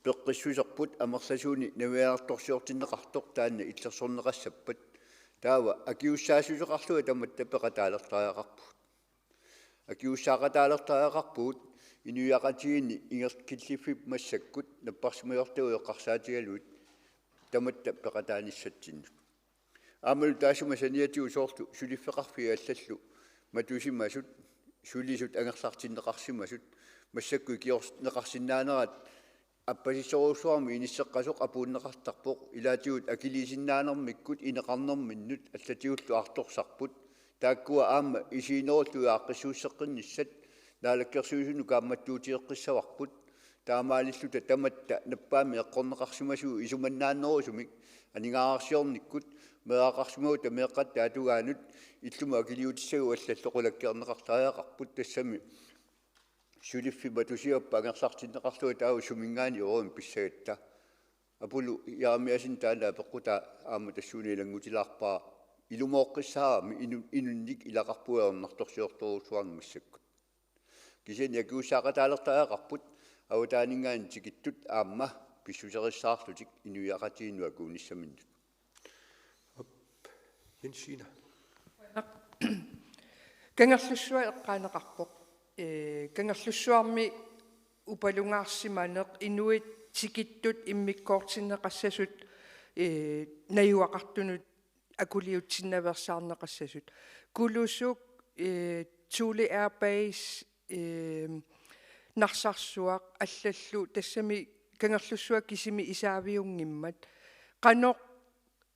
peqqissuserput amerlasuunik navianartorsiortinneqartoq taanna illersorneqassappat. Taava akisussaassuseqarlunga tamatta peqataalertariaqarpugut. Akisussaaqataalertariaqarpugut inuiaqatigiinni ingerlatilliffik massakkut napparsimajortagut eqqarsaatigalugit tamatta peqataanissatsinnut. Aammalu taassuma saniatigut soorlu suliffeqarfiit allallu matusimasut, sulisut angerlartinneqarsimasut, massakkut ikiorneqarsinnaanerat appasissorujussuarmik inisseqqasoq apuunneqartarpoq, ilaatigut akiliisinnaanermikkut ineqarnerminnut allatigullu artorsarput, taakkua aamma isiginerullugu aaqqissuusseqqinnissat Naalakkersuisunut kaammattuutigeqqissavarput, taamaalilluta tamatta nappaamik eqqorneqarsimasugut isumannaannerusumik aningaasarsiornikkut, meeraqarsimagutta meeqqatta atugaanut illumut akiliutissagut allallu qulakkeerneqartariaqarput, tassami suliffik matusiappat angerlartinneqarlunga taava suminngaanniit uagut pissagatta. Apulu Jeremiassen taanna apeqqutaa aamma tassuuna ilanngutilaarpara, ilumooqqissaarami inu-, inunnik ilaqarpunga ajornartorsiortorujussuarnik massakkut. Kisianni akisussaaqataalertariaqarput avataaninngaanniit tikittut aamma pissuserissaarlutik inuiaqatigiinnut akuunissaminnut. Aap, Jensina. Kangerlussuaq eqqaaneqarpoq. Ee, Kangerlussuarmi upalungaarsimaneq inuit tikittut immikkoortinneqassasut, ee, najugaqartunut akuliutsinnaveersaarneqassasut. Kulusuk, ee, Thule Air Base, ee, Narsarsuaq allallu tassami Kangerlussuaq kisimi isaaviunngimmat. Qanoq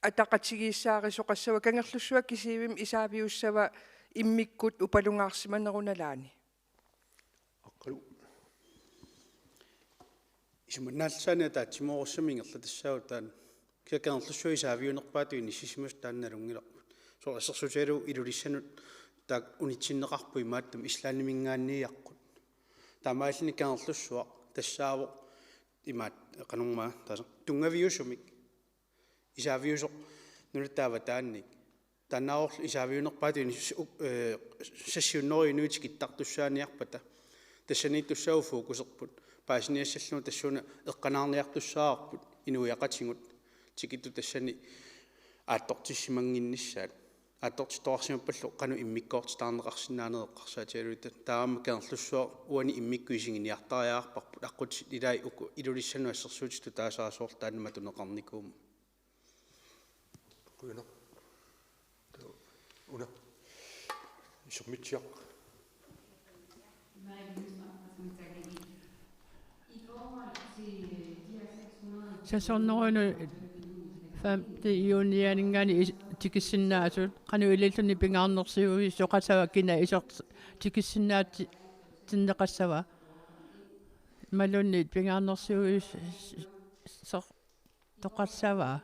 ataqatigiissaarisoqassava, Kangerlussuaq kisivimmi isaaviussava immikkut upalungaarsimaneruna nalaani? Aqqalu. Isumannaallisaanik ataatsimoorussamik ingerlatassaavoq taanna. Kisianni Kangerlussuaq isaaviunerpaatut inissisimasut taanna nalunngilarput. Soorlu assersuutigalugu Ilulissanut taakku unitsinneqarput imaattumik Islandiminngaanniiaqqut. Taamaalilluni Kangerlussuaq tassaavoq imaat qanormaa taasa tunngaviusumik isaaviusoq nunatta avataaniit. Taannaavorlu isaaviunerpaatut inis-, u-, ee, seks hundrede inuit tikittartussaaniarpata. Tassaniittussaavoq fokuserput. Paasiniassallugu tassuuna eqqanaarniartussaavarput inuiaqatigut tikittut tassani aattortissimannginnissaat. Aattortittoqarsimappallu qanoq immikkoortitaarneqarsinnaaneq eqqarsaatigalugu taava aamma Kangerlussuaq uani immikkut isiginiartariaqarparput, aqqutit ilaat uku Ilulissanut assersuutitut taasaasoorlu taanna matuneqarnikuummat. Qujanaq. Una. Isermitsiaq. Seks hundrede femten iunianinngaanniit is-, tikissinnaasut, qanoq ililluni pingaarnersiuisoqassava, kina iser-, tikissinnaatinneqassava? Imaluunniit pingaarnersiuis-, toqassavaa.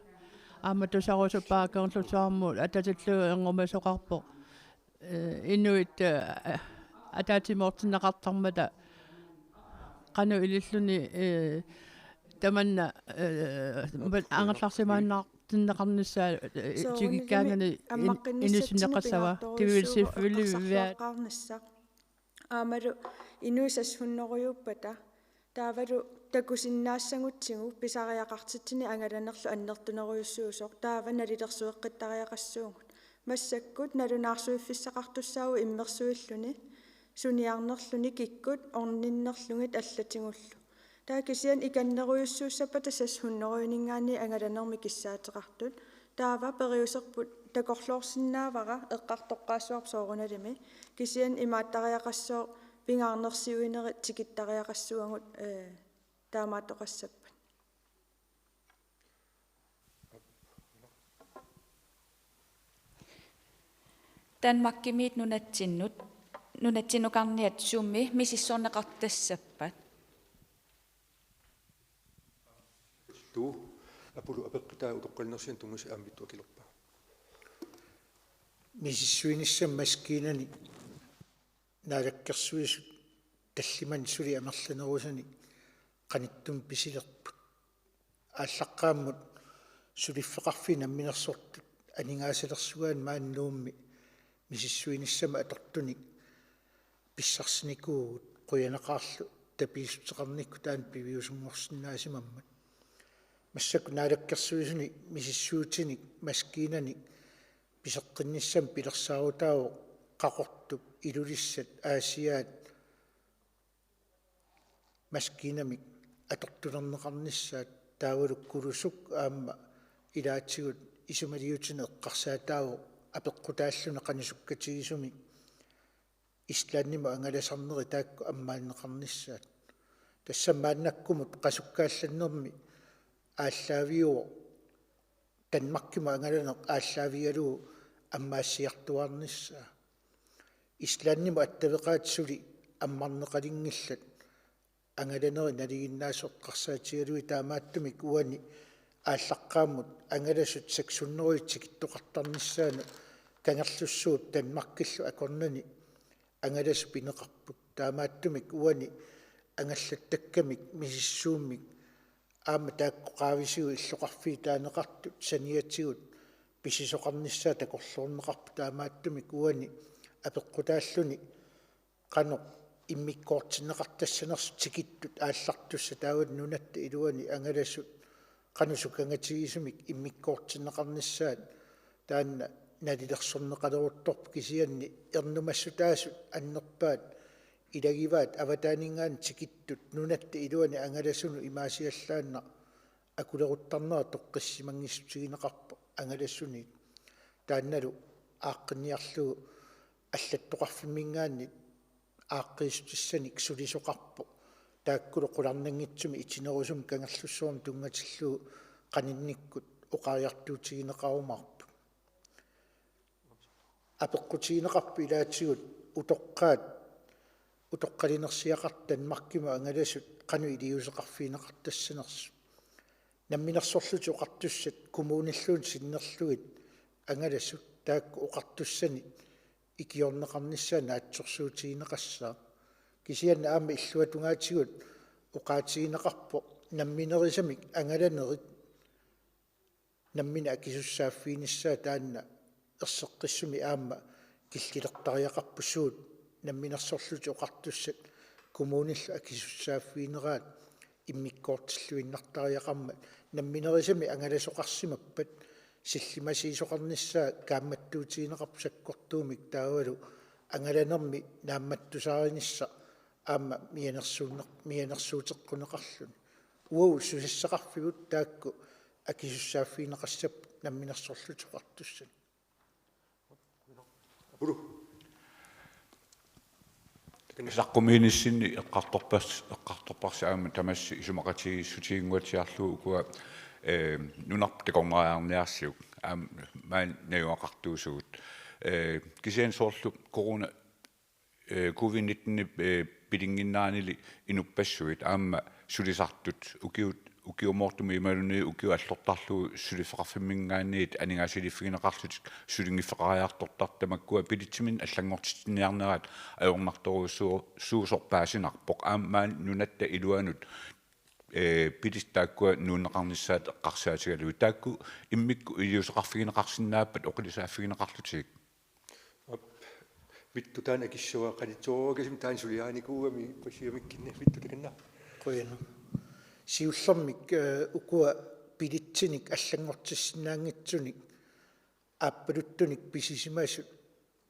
Aamma tusarusuppara Kangerlussuarmut atatillugu erngumasoqarpoq. Eh, inuit, eh, ataatsimoortinneqartarmata qanoq ililluni, eh, tamanna, eh, angerlarsimaannartinneqarnissaa, eh, soorunalimi tikikkaangani in-, ammaqqinnissatsinnut inissinneqassava. Pingaartorujussuuvoq. Det vil selvfølgelig være eqqarsaatigeqqaarnissaq. Aammalu inuit seks hundrede-uppata. Taavalu takusinnaassagutsigu pisariaqartitsineq angalanerlu annertunerujussuusoq, taava nalilersueqqittariaqassuugut. Massakkut nalunaarsuiffissaqartussaavoq immersuilluni, suniarnerluni kikkut orninnerlugit allatigullu. Taava kisianni ikinnerujussuussappata seks hundrede-ninngaanniit angalanermik kissaateqartut. Taava periuserput takorloorsinnaavara eqqartoqqaassavarput soorunalimi. Kisianni imaattariaqassooq pingaarnersiuinerit tikittariaqassuagut, eh, taamaattoqassappat. Danmarkimiit nunatsinnut, nunatsinnukarniat sumi misissorneqartassappat? Tuu, Apulu apeqqutaa utoqqalinersianik tunngasut aamma ittuakilerpaa. Misissuinissamut maskiinani Naalakkersuisut tallimanik suli amerlanerusunik qanittumi pisilerput. Aallaqqaammut suliffeqarfiit namminersortut aningaasalersugaanni maani Nuummi misissuinissamut atortunik pissarsinikuuvugut, qujanaqaarlu tapiissuteqarnikkut taanna piviusunngorsinnaasimammat. Massakkut Naalakkersuisuni misissuitinik maskiinanik piseqqinnissamut pilersaarutaavoq Qaqortup, Ilulissat, Aasiaat maskiinamik atortulerneqarnissaat, taavalu Kulusuk aamma ilaatigut isumaliutinik eqqarsaataavoq apeqqutaalluni qanoq sukkatigisumik Islandimut angalasarnerit taakku ammaanneqarnissaat. Tassa maannakkumut qasukkaallannermi aallaaviuvoq Danmarkimut angalaneq aallaavigalugu ammaassiartuaarnissaa. Islandimut attaveqaat suli ammarneqalinngillat angalanerit nalinginnaasut eqqarsaatigalugit, taamaattumik uani aallaqqaammut angalasut seks hundrede tikittoqartarnissaanut Kangerlussuup Danmarkillu akornanni angalasut pineqarput. Taamaattumik uani angallattakkamik misissuummik aamma taakku qaavisigut illoqarfiit taaneqartut saniatigut pisisoqarnissaat takorloorneqarput, taamaattumik uani apeqqutaalluni qanoq immikkoortinneqartassanersut tikittut aallartussat taavalu nunatta iluani angalasut qanoq sukangatigisumik immikkoortinneqarnissaat taanna nalilersorneqaleruttorpoq, kisianni ernumassutaasut annerpaat ilagivaat avataaninngaanniit tikittut nunatta iluani angalasunut imaasiallaannaq akuleruttarnera toqqissimanngissutigineqarpoq angalasuniit. Taannalu aaqqinniarlugu allattoqarfimminngaanniit aaqqiissutissanik sulisoqarpoq. Taakkulu qularnanngitsumik itinerusumik Kangerlussuarmut tunngatillugu qaninnikkut oqariartuutigineqarumaarput. Apeqqutigineqarpoq ilaatigut utoqqaat, utoqqalinersiaqartut Danmarkimut angalasut qanoq iliuuseqarfigineqartassanersut. Namminersorlutik Oqartussat kommunilluunniit sinnerlugit angalasut taakku oqartussanit ikiorneqarnissaat naatsorsuutigineqassaaq. Kisianni aamma illuatungaatigut oqaatigineqarpoq namminerisamik angalanerit nammineq akisussaaffiginissaat taanna erseqqissumik aamma killilertariaqarpoq, suut Namminersorlutik Oqartussat kommunillu akisussaaffigineraat immikkoortilluinnartariaqarmat. Namminerisamik angalasoqarsimappat sillimasiisoqarnissaa kaammattuutigineqarpoq sakkortuumik taavalu angalanermi naammattusaarinissaq aamma mianersuunneq-, mianersuuteqquneqarluni. Uagut susassaqarfigut taakku akisussaaffigineqassapput Namminersorlutik Oqartussat. Pulu. Saqqumiinissinni eqqartorpas-, eqqartorparsi aamma tamassi isumaqatigiissutiginnguatsiarlugu ukua, eh, nunarput takornariarniarsiuk aamma maani najugaqartuusugut. Eh, kisianni soorlu corona, eh, covid nitten, eh, pilinnginneranili inuppassuit aamma sulisartut ukiut, ukiumoortumik imaluunniit ukiut allortarlugu suliffeqarfimminngaanniit aningaasaliiffigineqarlutik sulinngiffeqariartortartut tamakkua bilitsiminnut allanngortitsiniarnerat ajornartorujussuusoq paasinarpoq. Aamma maani nunatta iluanut, eh, bilitsit taakkua nuunneqarnissaat eqqarsaatigalugit. Taakku immikkut iliuuseqarfigineqarsinnaappat oqilisaaffigineqarlutigik? Aap, Vittu taanna akissavaa, qanittuarukasimmik taanna suliarinikuugami passigamikkinni, Vittu takanna. Qujanaq. Siullermik, eh, ukua bilitsinik allanngortissinnaanngitsunik aappaluttunik pisisimasut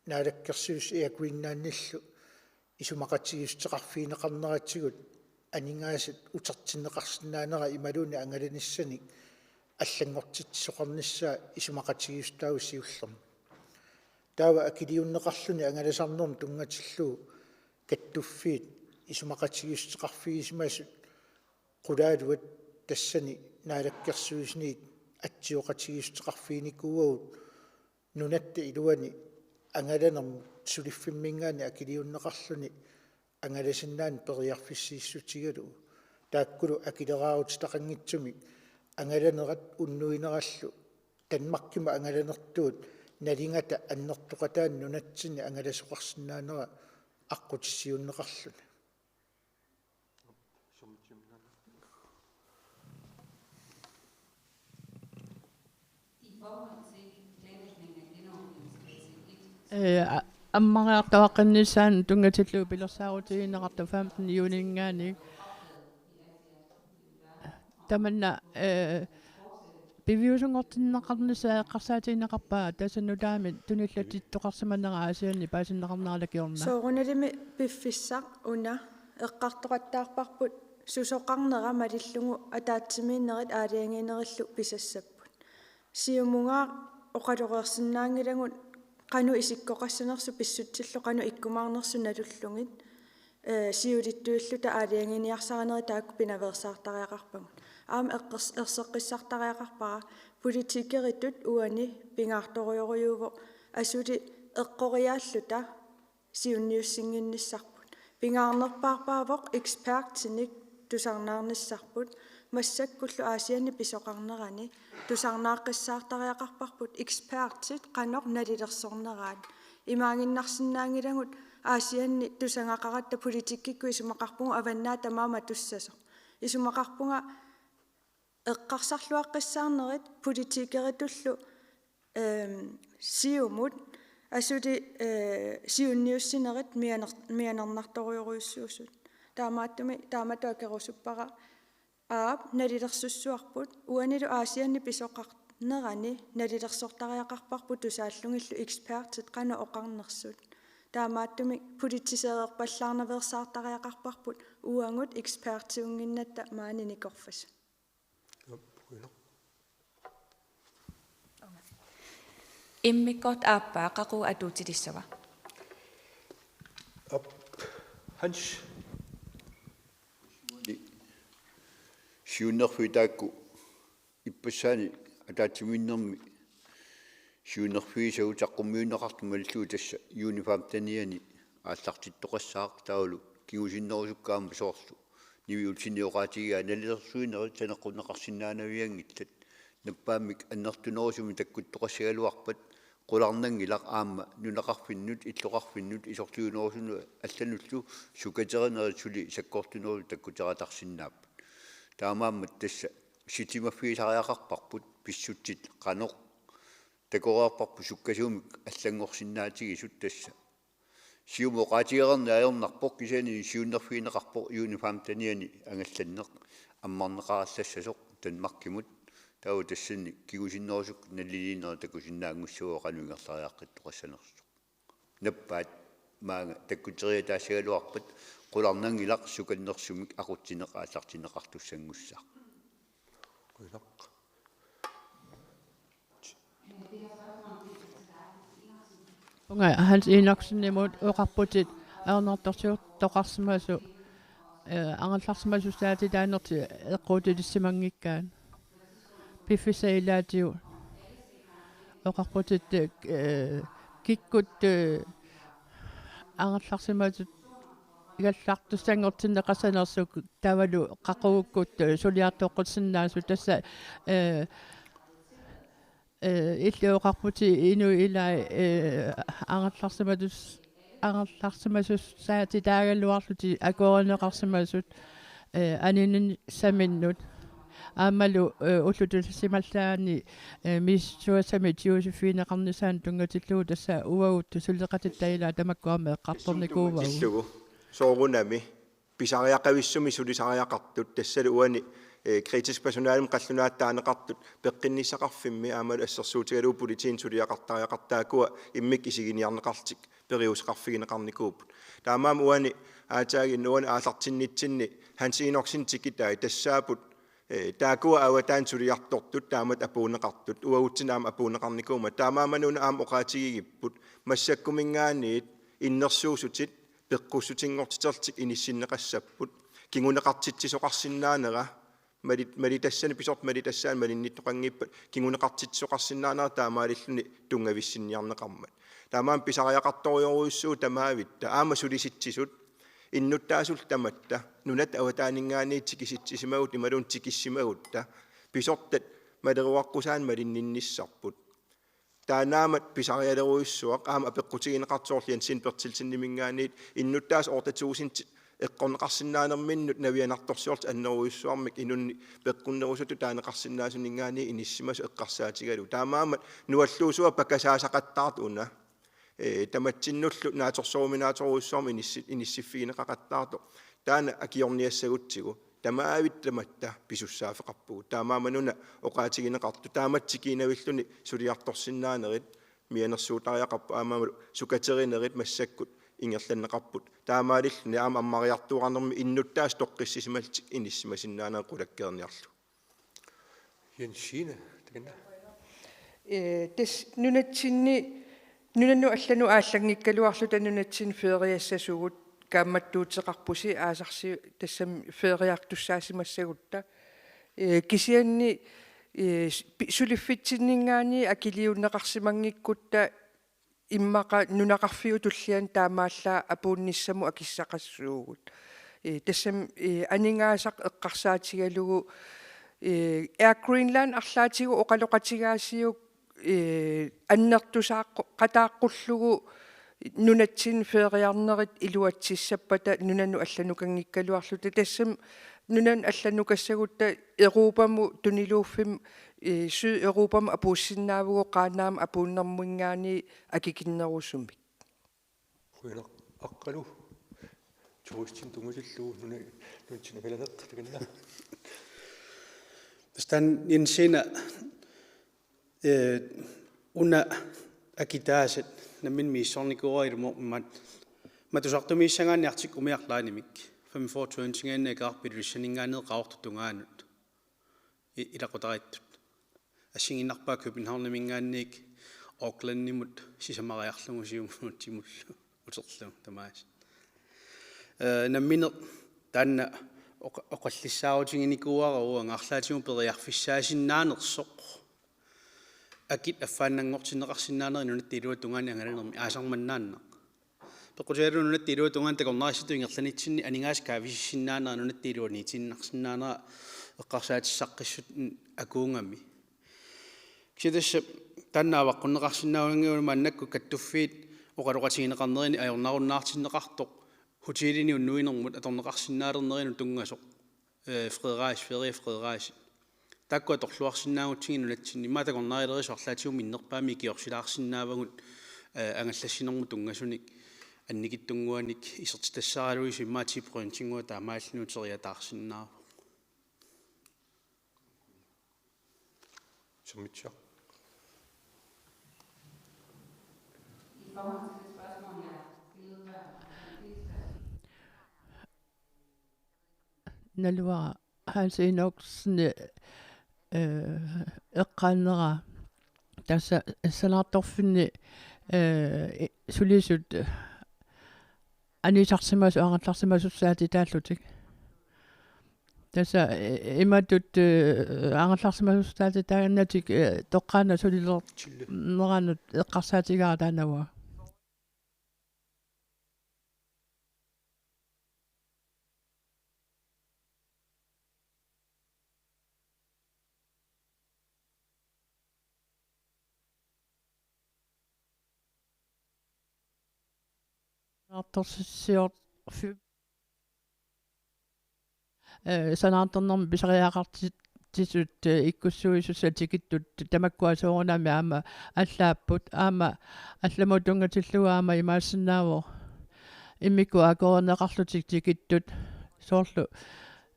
Naalakkersuisut Air Greenlandillu isumaqatigiissuteqarfigineqarneratigut aningaasat utertinneqarsinnaanera imaluunniit angalanissanik allanngortitsisoqarnissaa isumaqatigiissutaavoq siullermik. Taava akiliunneqarluni angalasarnermut tunngatillugu kattuffiit isumaqatigiissuteqarfigisimasut qulaaluat tassani naalakkersuisuniit atsioqatigiissuteqarfiginikuuagut nunatta iluani angalanermut suliffimminngaanniit akiliunneqarluni angalasinnaaneq periarfissiissutigalugu. Taakkulu akileraarutitaqanngitsumik angalanerat unnuinerallu Danmarkimut angalanertuut nalingata annertoqataani nunatsinni angalasoqarsinnaanera aqqutissiuunneqarluni. Eh, a-, ammariartuaqqinnissaanut tunngatillugu pilersaarutigineqartoq femten juninngaanniit. Tamanna, eh, piviusunngortinneqarnissaa eqqarsaatigineqarpa, tassa nutaamik tunillatsittoqarsimanera Aasianni paasinneqarnerala kingorna? Soorunalimi piffissaq una eqqartoqattaarparput susoqarnera malillugu ataatsimiinnerit aalajangiinerillu pisassapput. Siumunngaaq oqaloreersinnaanngilagut qanoq isikkoqassanersut pissutsillu qanoq ikkumaarnersut nalullugit, eh, siulittuilluta aalajangiiniarsarinerit taakku pinaveersaartariaqarpagut. Aamma eqqers-, erseqqissartariaqarpara politikeritut uani pingaartorujorujuuvoq asuli eqqoriaalluta siunniussinnginnissarput. Pingaarnerpaarpaavoq ekspertinik tusarnaarnissarput, massakkullu Aasianni pisoqarnerani tusarnaaqqissaartariaqarparput ekspertit qanoq nalilersorneraat. Imaaginnarsinnaanngilagut Aasianni tusagaqaratta politikkikkut isumaqarpugut avannaata tamaat matussasoq. Isumaqarpunga eqqarsarluaqqissaarnerit politikeritullu, ehm, Siumut asuli, eh, siunniussinerit mianer-, mianernartorujorujussuusut. Taamaattumik taamatut akerusuppara. Aap, nalilersussuarput, uanilu Aasianni pisoqar-, Nerani nalilersortariaqarparput tusaallugillu ekspertit qanoq oqarnersut. Taamaattumik politiseererpallaarnaveersaartariaqarparput uagut ekspertiunnginnatta maani nikorfas. Immikkoortoq aappaa, qaqugu atuutilissava? Aap, Hans. Siunnerfiit taakku ippassaani ataatsimiinnermi siunnerfigisagut saqqummiunneqartut malillugu tassa juni femtenianni aallartittoqassaaq, taavalu kingusinnerusukkaammat soorlu Nivi Olsenip oqaatigigaa nalilersuinerit saneqqunneqarsinnaanavianngillat. Nappaammik annertunerusumik takkuttoqassagaluarpat qularnanngilaq aamma nunaqarfinnut illoqarfinnut isorliunerusunut allanullu sukaterinerit suli sakkortunerusut takkuteqattaarsinnaapput. Taamaammat tassa sitimaffigisariaqarparput pissutsit qanoq takoreerparput sukkasuumik allanngorsinnaatigisut tassa. Siumup oqaatigereerneq ajornarpoq kisianni siunnerfigineqarpoq juni femtenianni angallanneq ammarneqarallassasoq Danmarkimut, taava tassani kingusinnerusukkut naliliinerit takusinnaanngussavagut qanoq ingerlariaqqittoqassanersoq. Nappaat maanga takkuteriataassagaluarpat qularnanngilaq sukannersumik aqutsineq aallartinneqartussanngussaaq. Qujanaq. Uunga Hans Enoksenimut, oqarputit ajornartorsiortoqarsimasoq, eh, angerlarsimasussaatitaanertik eqquutilissimanngikkaat. Piffissap ilaatigut oqarputit, eh, kikkut, eh, angerlarsimasut igallartussanngortinneqassanersut taavalu qaqugukkut, eh, suliartoqqussinnaasut tassa, eh, eh, illit oqarputit inuit ilaat, eh, angerlarsimatus-, angerlarsimasussaatitaagaluarlutik akuerineqarsimasut, eh, aninisaminnut. Aammalu, eh, ullut tulassimallaanni, eh, misissugassamik tigusiffigineqarnissaanut tunngatillugu tassa uagut suleqatitta ilaat tamakku aamma eqqartornikuuagut. Tunngatillugu. Soorunami pisariaqavissumik sulisariaqartut, tassalu uani, eh, kritisk personalemut qallunaatut taaneqartut peqqinnissaqarfimmi aammalu assersuutigalugu politiinut suliaqartariaqartut taakkua immikkut isiginiarneqarlutik periuseqarfigineqarnikuupput. Taamaammat uani aatsaannguaq uani aallartinnitsinni Hans Enoksen tikitai tassaapput, eh, taakkua avataani suliartortut taamatut apuunneqartut, uagutsinnut aamma apuunneqarnikuummat. Taamaammat una aamma oqaatigigipput massakkuminngaanniit innersuussutit peqqussutinngortiterlutik inissinneqassapput. Kinguneqartitsisoqarsinnaanera mali-, malitassanik, pisortat malitassaannik malinnittoqanngippat kinguneqartitsisoqarsinnaanera taamaalilluni tunngavissinniarneqarmat. Taamaammat pisariaqartorujorujussuuvoq tamaavitta aamma sulisitsisut innuttaasullu tamatta nunatta avataaninngaanniit tikisitsisimagutta imaluunniit tikissimagutta pisortat maleruaqqusaannik malinninnissarput. Taannaammat pisarialerujussuaq aamma apeqqutigineqartoq Jens Berthelseniminngaanniit innuttaasut otte tusind eqqorneqarsinnaanerminnut navianartorsiorlutik annerujussuarmik inunnik peqqunnerusutut taaneqarsinnaasuninngaanniit inissisimasut eqqarsaatigalugu. Taamaammat nualluusuat pakasaasaqattaartoq una. Eh, tamatsinnullu naatsorsoruminaatorujussuarmik inissi-, inissiffigineqaqattaartoq. Taanna akiorniassagutsigu. Tamaavitta tamatta pisussaaffeqarpugut. Taamaammat una oqaatigineqartoq. Taamatut tikiinnavilluni suliartorsinnaanerit mianersuutariaqarput aammalu sukaterinerit massakkut ingerlanneqarput. Taamaalilluni aamma ammariartuarnermi innuttaasut toqqissisimallutik inissisimasinnaanerat qulakkeerniarlugu. Jensine, takanna. Eh, tassa nunatsinni, nunanut allanut aallanngikkaluarluta nunatsinni feriassasugut kaammattuuteqarpusi aasarsi tassami feriartussaasimassagutta. Eh, kisianni, eh, s-, pi-, suliffitsinninngaanniit akiliunneqarsimanngikkutta immaqa nunaqarfiup tulliani taamaallaat apuunnissamut akissaqassuugut. Eh, tassami, eh, aningaasaq eqqarsaatigalugu, eh, Air Greenland arlaatigut oqaloqatigaasiuk, eh, annertusaaqqu-, qataaqqullugu nunatsinni feriarnerit iluatsissappata nunanut allanukanngikkaluarluta tassami nunanut allanukassagutta Europamut tuniluuffimmut, eh, Sydeuropamut apuussinnaavugut Qaanaamut apuunnerminngaanniit akikinnerusumik. Qujanaq. Aqqalu. Turistinut tunngatillugu nuna-, nunatsinni angalaneq, takanna. Tassa taanna Jensine Ee, una akitaasat nammineq misissornikuuara ilumoorpoq imaat matusartumiissagaanni artik umiarlaanimik femogfyrre twenty-ingaanniit akeqarpilussaninngaanniit Qaqortup tungaanut i-, ilaqutariittut. Assigiinnarpaa Københavniminngaanniit Aucklandimut sisamariarlugu siummuutimullu uterlugu tamaasa. Ee, nammineq taanna oqa-, oqallissaarutiginikuuara uanga arlaatigut periarfissaasinnaanersoq. Akit affaannanngortinneqarsinnaanerit nunatta iluata tungaani angalanermi aasaq mannaannaq. Peqqutigalugu nunatta iluata tungaani takornarissatut ingerlanitsinni aningaasat kaavisissinnaanerat nunatta iluaniitiinnarsinnaanera eqqarsaatissaqqissutit akuugami. Kisianni tassa taanna avaqqunneqarsinnaanngilaq maannakkut kattuffiit oqaloqatigineqarnerini ajornarunnaartinneqartoq hotelini unnuinermut atorneqarsinnaalernerinut tunngasoq, ee, Frederiks, Ferie Frederiks. Taakku atorluarsinnaagutsigit nunatsinni. Immaqa takornarialerisoq arlaatigut minnerpaamik ikiorsilaarsinnaavagut, ee, angallassinermut tunngasunik annikitsunnguanik isertitassaraluisoq immaqa ti procentinnguaq taamaalilluni uteriataarsinnaavoq. Sammitsiaq. Naluara Hans Enoksen, eh, eqqaanera tassa sanaartorfinni, eh, i-, sulisut anisarsimasut angerlarsimasussaatitaallutik. Tassa, eh, imatut, eh, angerlarsimasussaatitaannatik, eh, toqqaannaq sulilerneranut eqqarsaatigaara taanna uanga. Naartorsissior-, fi-, eh, sanaartornermi pisariaqartitsisut, eh, ikkussuisussat tikittut tamakkua soorunami aamma allaapput, aamma allamut tunngatillugu aamma imaassinnaavoq immikkut akorerneqarlutik tikittut soorlu,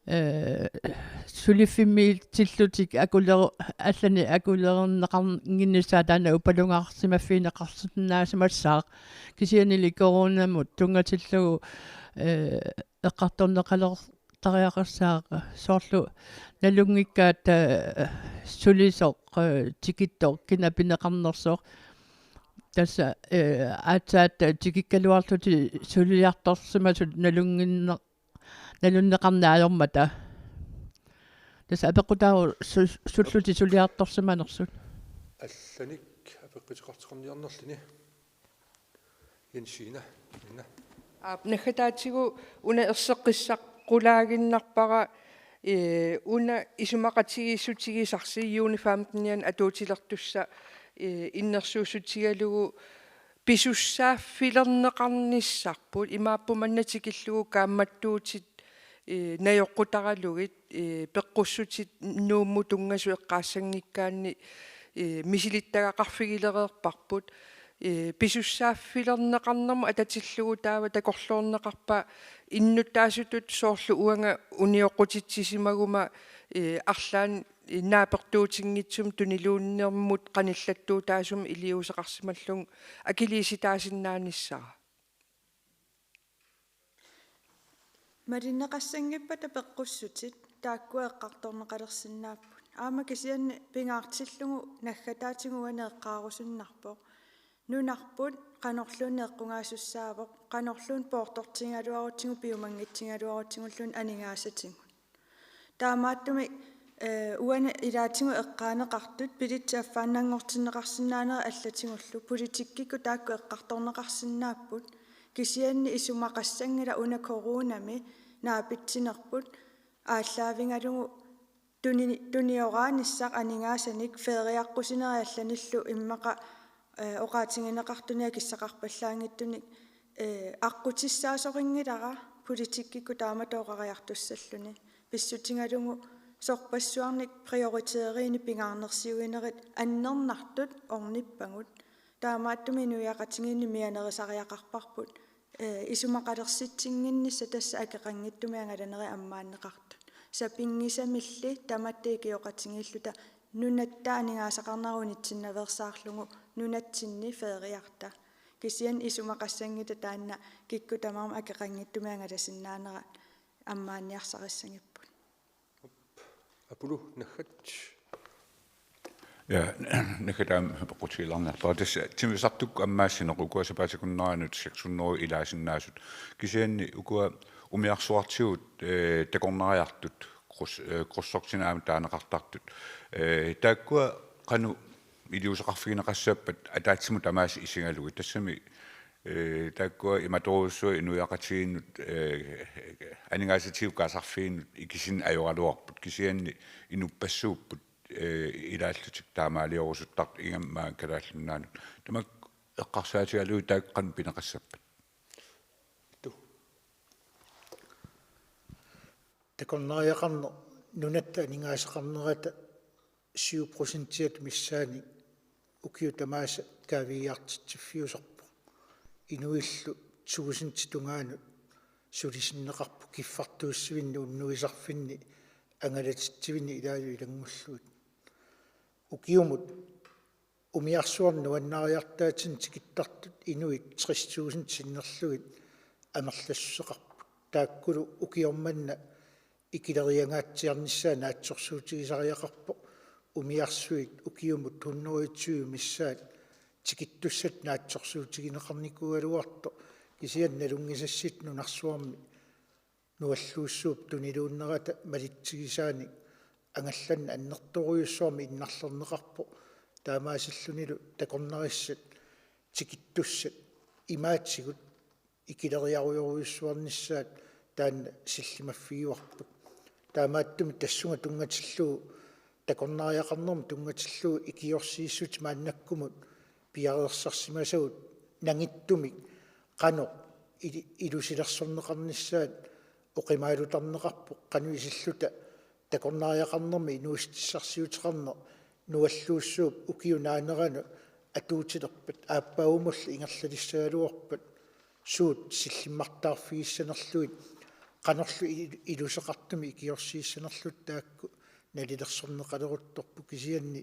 eh, suliffimmiitillutik akuleru-, allanik akulerneqannginnissaat taanna upalungaarsimaffigineqarsinnaasimassaaq. Kisiannili coronamut tunngatillugu, eh, eqqartorneqalertariaqassaaq soorlu nalunngikkaat, eh, sulisoq, eh, tikittoq kina pineqarnersoq. Tassa, eh, aatsaat tikikkaluarlutik suliartorsimasut nalunnginne-, nalunneqarneq ajormata. Tassa apeqqutaavoq su-, sullutik suliartorsimanersut. Allanik apeqquteqartoqarniarnerluni. Jensina, Nina. Aap, naggataatigut una erseqqissaqqulaaginnarpara, ee, una isumaqatigiissutigisarsi juni femtenianni atuutilertussaq, ee, innersuussutigalugu pisussaaffilerneqarnissarput, imaappoq manna tikillugu kaammattuutit, ee, najoqqutaralugit, ee, peqqussutit Nuummut tunngasut eqqaassanngikkaanni, ee, misilittagaqarfigilereerparput, ee, pisussaaffilerneqarnermut atatillugu taava takorloorneqarpa innuttaasutut soorlu uanga unioqqutitsisimaguma, ee, arlaannik naapertuutinngitsumik tuniluunnermut qanillattuutaasumik iliuuseqarsimallugu akiliisitaasinnaanissara. Malinneqassanngippata peqqussutit taakkua eqqartorneqalersinnaapput. Aamma kisianni pingaartillugu naggataatigut uani eqqaarusunnarpoq. Nunarput qanorluunniit eqqugaasussaavoq, qanorluunniit poortortigigaluarutsigu piumanngitsigaluarutsigulluunniit aningaasatigut. Taamaattumik, eh, uani ilaatigut eqqaaneqartut bilitsit affaannanngortinneqarsinnaanerit allatigullu politikkikkut taakku eqqartorneqarsinnaapput. Kisianni isumaqassanngilaq una coronami naapitsinerput aallaavigalugu tuni-, tunioraanissaq aningaasanik feriaqqusinerit allanillu immaqa, eh, oqaatigineqartunik akissaqarpallaanngitsunik, eh, aqqutissaasoqanngilara politikkikkut taamatut oqariartussalluni. Pissutigalugu sorpassuarnik prioriteeriinik pingaarnersiuinerit annernartut ornippagut. Taamaattumik inuiaqatigiinni mianerisariaqarparput, eh, isumaqalersitsinnginnissaq tassa akeqanngitsumik angalanerit ammaanneqartut. Sapinngisamilli tamatta ikioqatigiilluta Nunatta aningaasaqarnera unitsinnaveersaarlugu nunatsinni feriarta. Kisianni isumaqassanngitsoq taanna kikkut tamarmik akeqanngitsumik angalasinnaanerat ammaanniarsarissagipput. Apulu naggat. Ja, naggat aamma peqqutigilaarniarpara. Tassa timmisartukkut ammaassineq ukua sapaatip akunneranut seks hundrede ilaasinnaasut. Kisianni ukua umiarsuartigut, eh, takornariartut, krydsoq-, eh, krydsortinik aamma taaneqartartut. Eh, taakkua qanoq iliuuseqarfigineqassappat ataatsimut tamaasa isigalugit. Tassami, eh, taakkua imatorujussuaq inuiaqatigiinnut, eh, aningaasatigut kaasarfiinnut ikisinneq ajoraluarput. Kisianni inuppassuupput, eh, ilaallutik taamaaliorusuttartut ingammik Kalaallit Nunaannut. Tamakku eqqarsaatigalugit taakku qanoq pineqassappat? Tu. Takornariaqarneq nunatta aningaasaqarnerata syv procentiat missaanni ukiut tamaasa kaaviiaartitsiffiusarpoq. Inuillu tuusintit tungaanut sulisinneqarput kiffartuussivinni unnuisarfinni angalatitsivinni ilaalu ilanngullugit. Ukiumut umiarsuarnik nuannariartaatini tikittartut inuit tres tusind sinnerlugit amerlassuseqarput. Taakkulu ukioq manna ikileriangaatsiarnissaat naatsorsuutigisariaqarpoq, umiarsuit ukiumut hundrede tyve missaat tikittussat naatsorsuutigineqarnikuugaluartoq, kisianni nalunngisassitut nunarsuarmi nualluussuup tuniluunnerata malitsigisaanik angallanneq annertoorujussuarmik innarlerneqarpoq, taamaasillunilu takornarissat tikittussat imaatigut ikileriarujorujussuarnissaat taanna sillimaffigivarput. Taamaattumik tassunga tunngatillugu takornariaqarnermut tunngatillugu ikiorsiissutit maannakkumut piareersarsimasagut nangittumik qanoq ili-, ilusilersorneqarnissaat oqimaalutarneqarpoq, qanoq isilluta takornariaqarnermi inuussutissarsiuteqarneq nualluussuup ukiup naanerani atuutilerpat aappaagumullu ingerlalissagaluarpat suut sillimmartaarfigissanerlugit qanorlu i-, iluseqartumik ikiorsiissanerluta taakku nalilersorneqaleruttorput, kisianni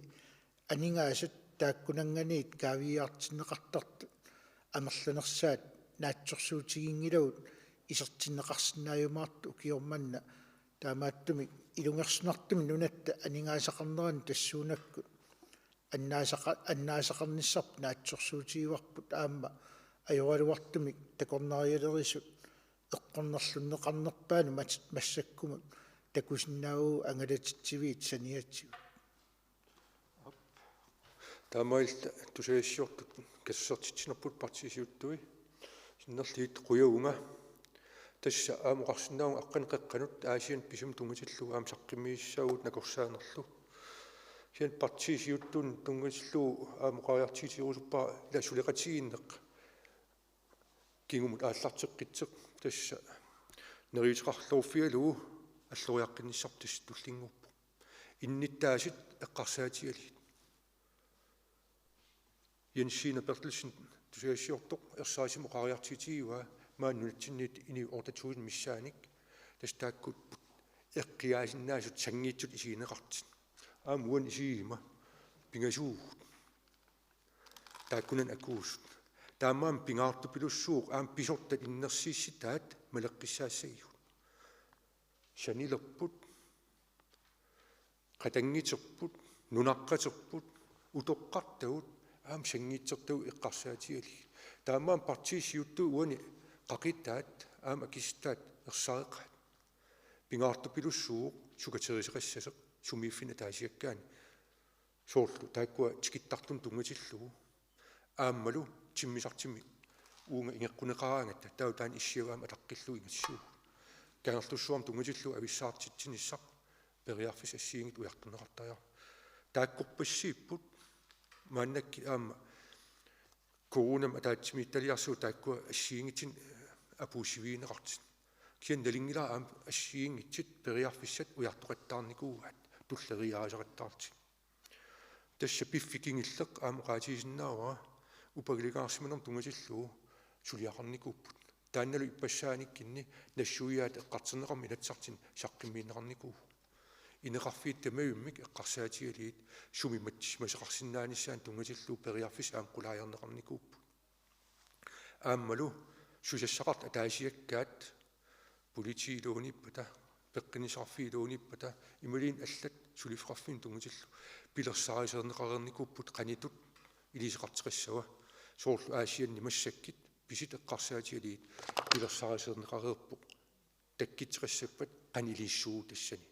aningaasat taakkunannganiit kaaviiaartinneqartartut amerlanersaat naatsorsuutiginngilagut isertinneqarsinnaajumaartut ukioq manna. Taamaattumik ilungersunartumik nunatta aningaasaqarnerani tassuunakkut annaasaqa-, annaasaqarnissarput naatsorsuutigivarput aamma ajoraluartumik takornarialerisut eqqornerlunneqarnerpaanut mat-, massakkumut takusinnaavagut angalatitsiviit saniatigut. Taamaalilluta tusagassiortut katersortitsinerput partiit siuttui. Sinnerlugit qujavunga. Tassa aamma oqarsinnaavunga aqqaneq-qeqqanut Aasiannut pisumut tunngatillugu aamma saqqummiussaagut nakorsaanerlu. Kisianni partiit siuttuunut tunngatillugu aamma oqariartuutigerusuppara ila suleqatigiinneq kingumut aallarteqqittoq, tassa neriuteqarluarfigalugu alloriaqqinnissarput tassa tullinnguuppoq. Innuttaasut eqqarsaatigalugit. Jens Siina Berthelsen tusagassiortoq ersarissumik oqariartuutigivaa maani nunatsinniit inuit otte tusind missaannik, tassa taakkuupput eqqiaasinnaasut sanngiitsut isigineqartut. Aamma uani isigiguma pingasuuvugut taakkunani akuusut. Taamaammat pingaartupilussuuvoq aamma pisortat innersuussutaat maleqqissaassagigut. Sanilerput, qatanngutiterput, nunaqqaterput, utoqqartagut aamma sanngiitsertagut eqqarsaatigalugit. Taamaammat partiit siuttui uani qaqutaat aamma akisuttaat ersareqaat. Pingaartupilussuuvoq sukaterisoqassasoq sumiiffinni ataasiakkaani. Soorlu taakkua tikittartunut tunngatillugu. Aammalu timmisartumi uunga ingeqquneqaraangatta taava taanna issiagu aamma ataqqillugu ingassuu. Kangerlussuarmut tunngatillugu avissaartitsinissaq periarfissat assigiinngitsut ujartorneqartariaqarput. Taakkorpassiipput maannakkut aamma coronamut ataatsimiititaliarsuup taakkua assigiinngitsunik apuussivigineqartut. Kisianni nalunngilara aamma assigiinngitsut periarfissat ujartoqattaarnikuuaat tulleriiaasaqattaartut. Tassa piffissaq kingulleq aamma oqaatigisinnaavara upalilaagarsimanermut tunngatillugu suliaqarnikuupput. Taannalu ippassaaniikkunni nassuiaat eqqartorneqarmat inatsisartuni saqqummiunneqarnikuuvoq. Ineqarfiit tamavimmik eqqarsaatigalugit sumi mattissimasaqarsinnaanissaanut tunngatillugu periarfissat aamma qulaajarneqarnikuupput. Aammalu susassaqartut ataasiakkaat politiit iluaniippata, peqqinnissaqarfiit iluaniippata, imaluunniit allat suliffeqarfinnut tunngatillugu pilersaarusiorneqareernikuupput qanitut iliuuseqarteqassava. Soorlu Aasianni massakkut pisut eqqarsaatigalugit pilersaarusiorneqareerpoq takkuttoqassappat qanoq ilissuugut tassani.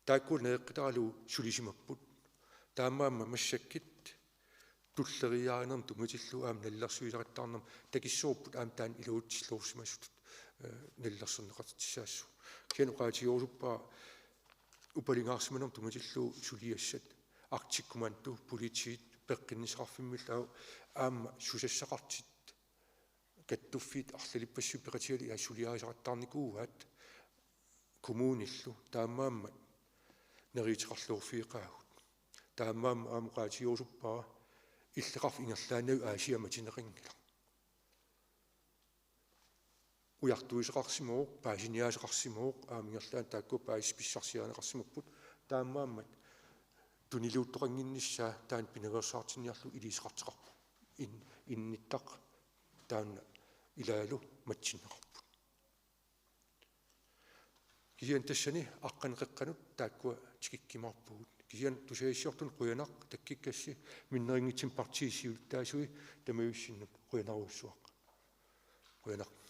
Taakku nereqqutaralugu sulisimapput. Taamaammat massakkut tulleriiaarinermut tunngatillugu aamma nalilersuisaqattaarnermut takissuupput aamma taanna iluatsilluarsimasutut, eh, nalilersorneqartitsissaassooq. Kisianni oqaatigerusuppara upalingaarsimanermut tunngatillugu suliassat, Arctic Commando, politiit, peqqinnissaqarfimmillu aamma susassaqartut kattuffiit arlalippassuit peqatigalugit suliarisaqattaarnikuuaat kommunillu, taamaammat neriuuteqarluarfigeqaagut. Taamaammat aamma oqaatigerusuppara illoqarfik ingerlaannavik Aasiamut atuneqanngilaq. Ujartuisoqarsimavoq, paasiniaasaqarsimavoq, aamma ingerlaannaq taakku paasissut pissarsiarineqarsimapput, taamaammat tuniluuttoqannginnissaa taanna pinaveersaartinniarlugu iliuuseqartoqarpoq. In-, innuttaq taanna ilaalu matsinneqarput. Kisianni tassani aqqanut qeqqanut taakkua tikikkumaarpugut. Kisianni tusagassiortunut qujanaq takkukkassi, minnerunngitsumik partiit siulittaasui tamavissinnut qujanarujussuaq. Qujanaq.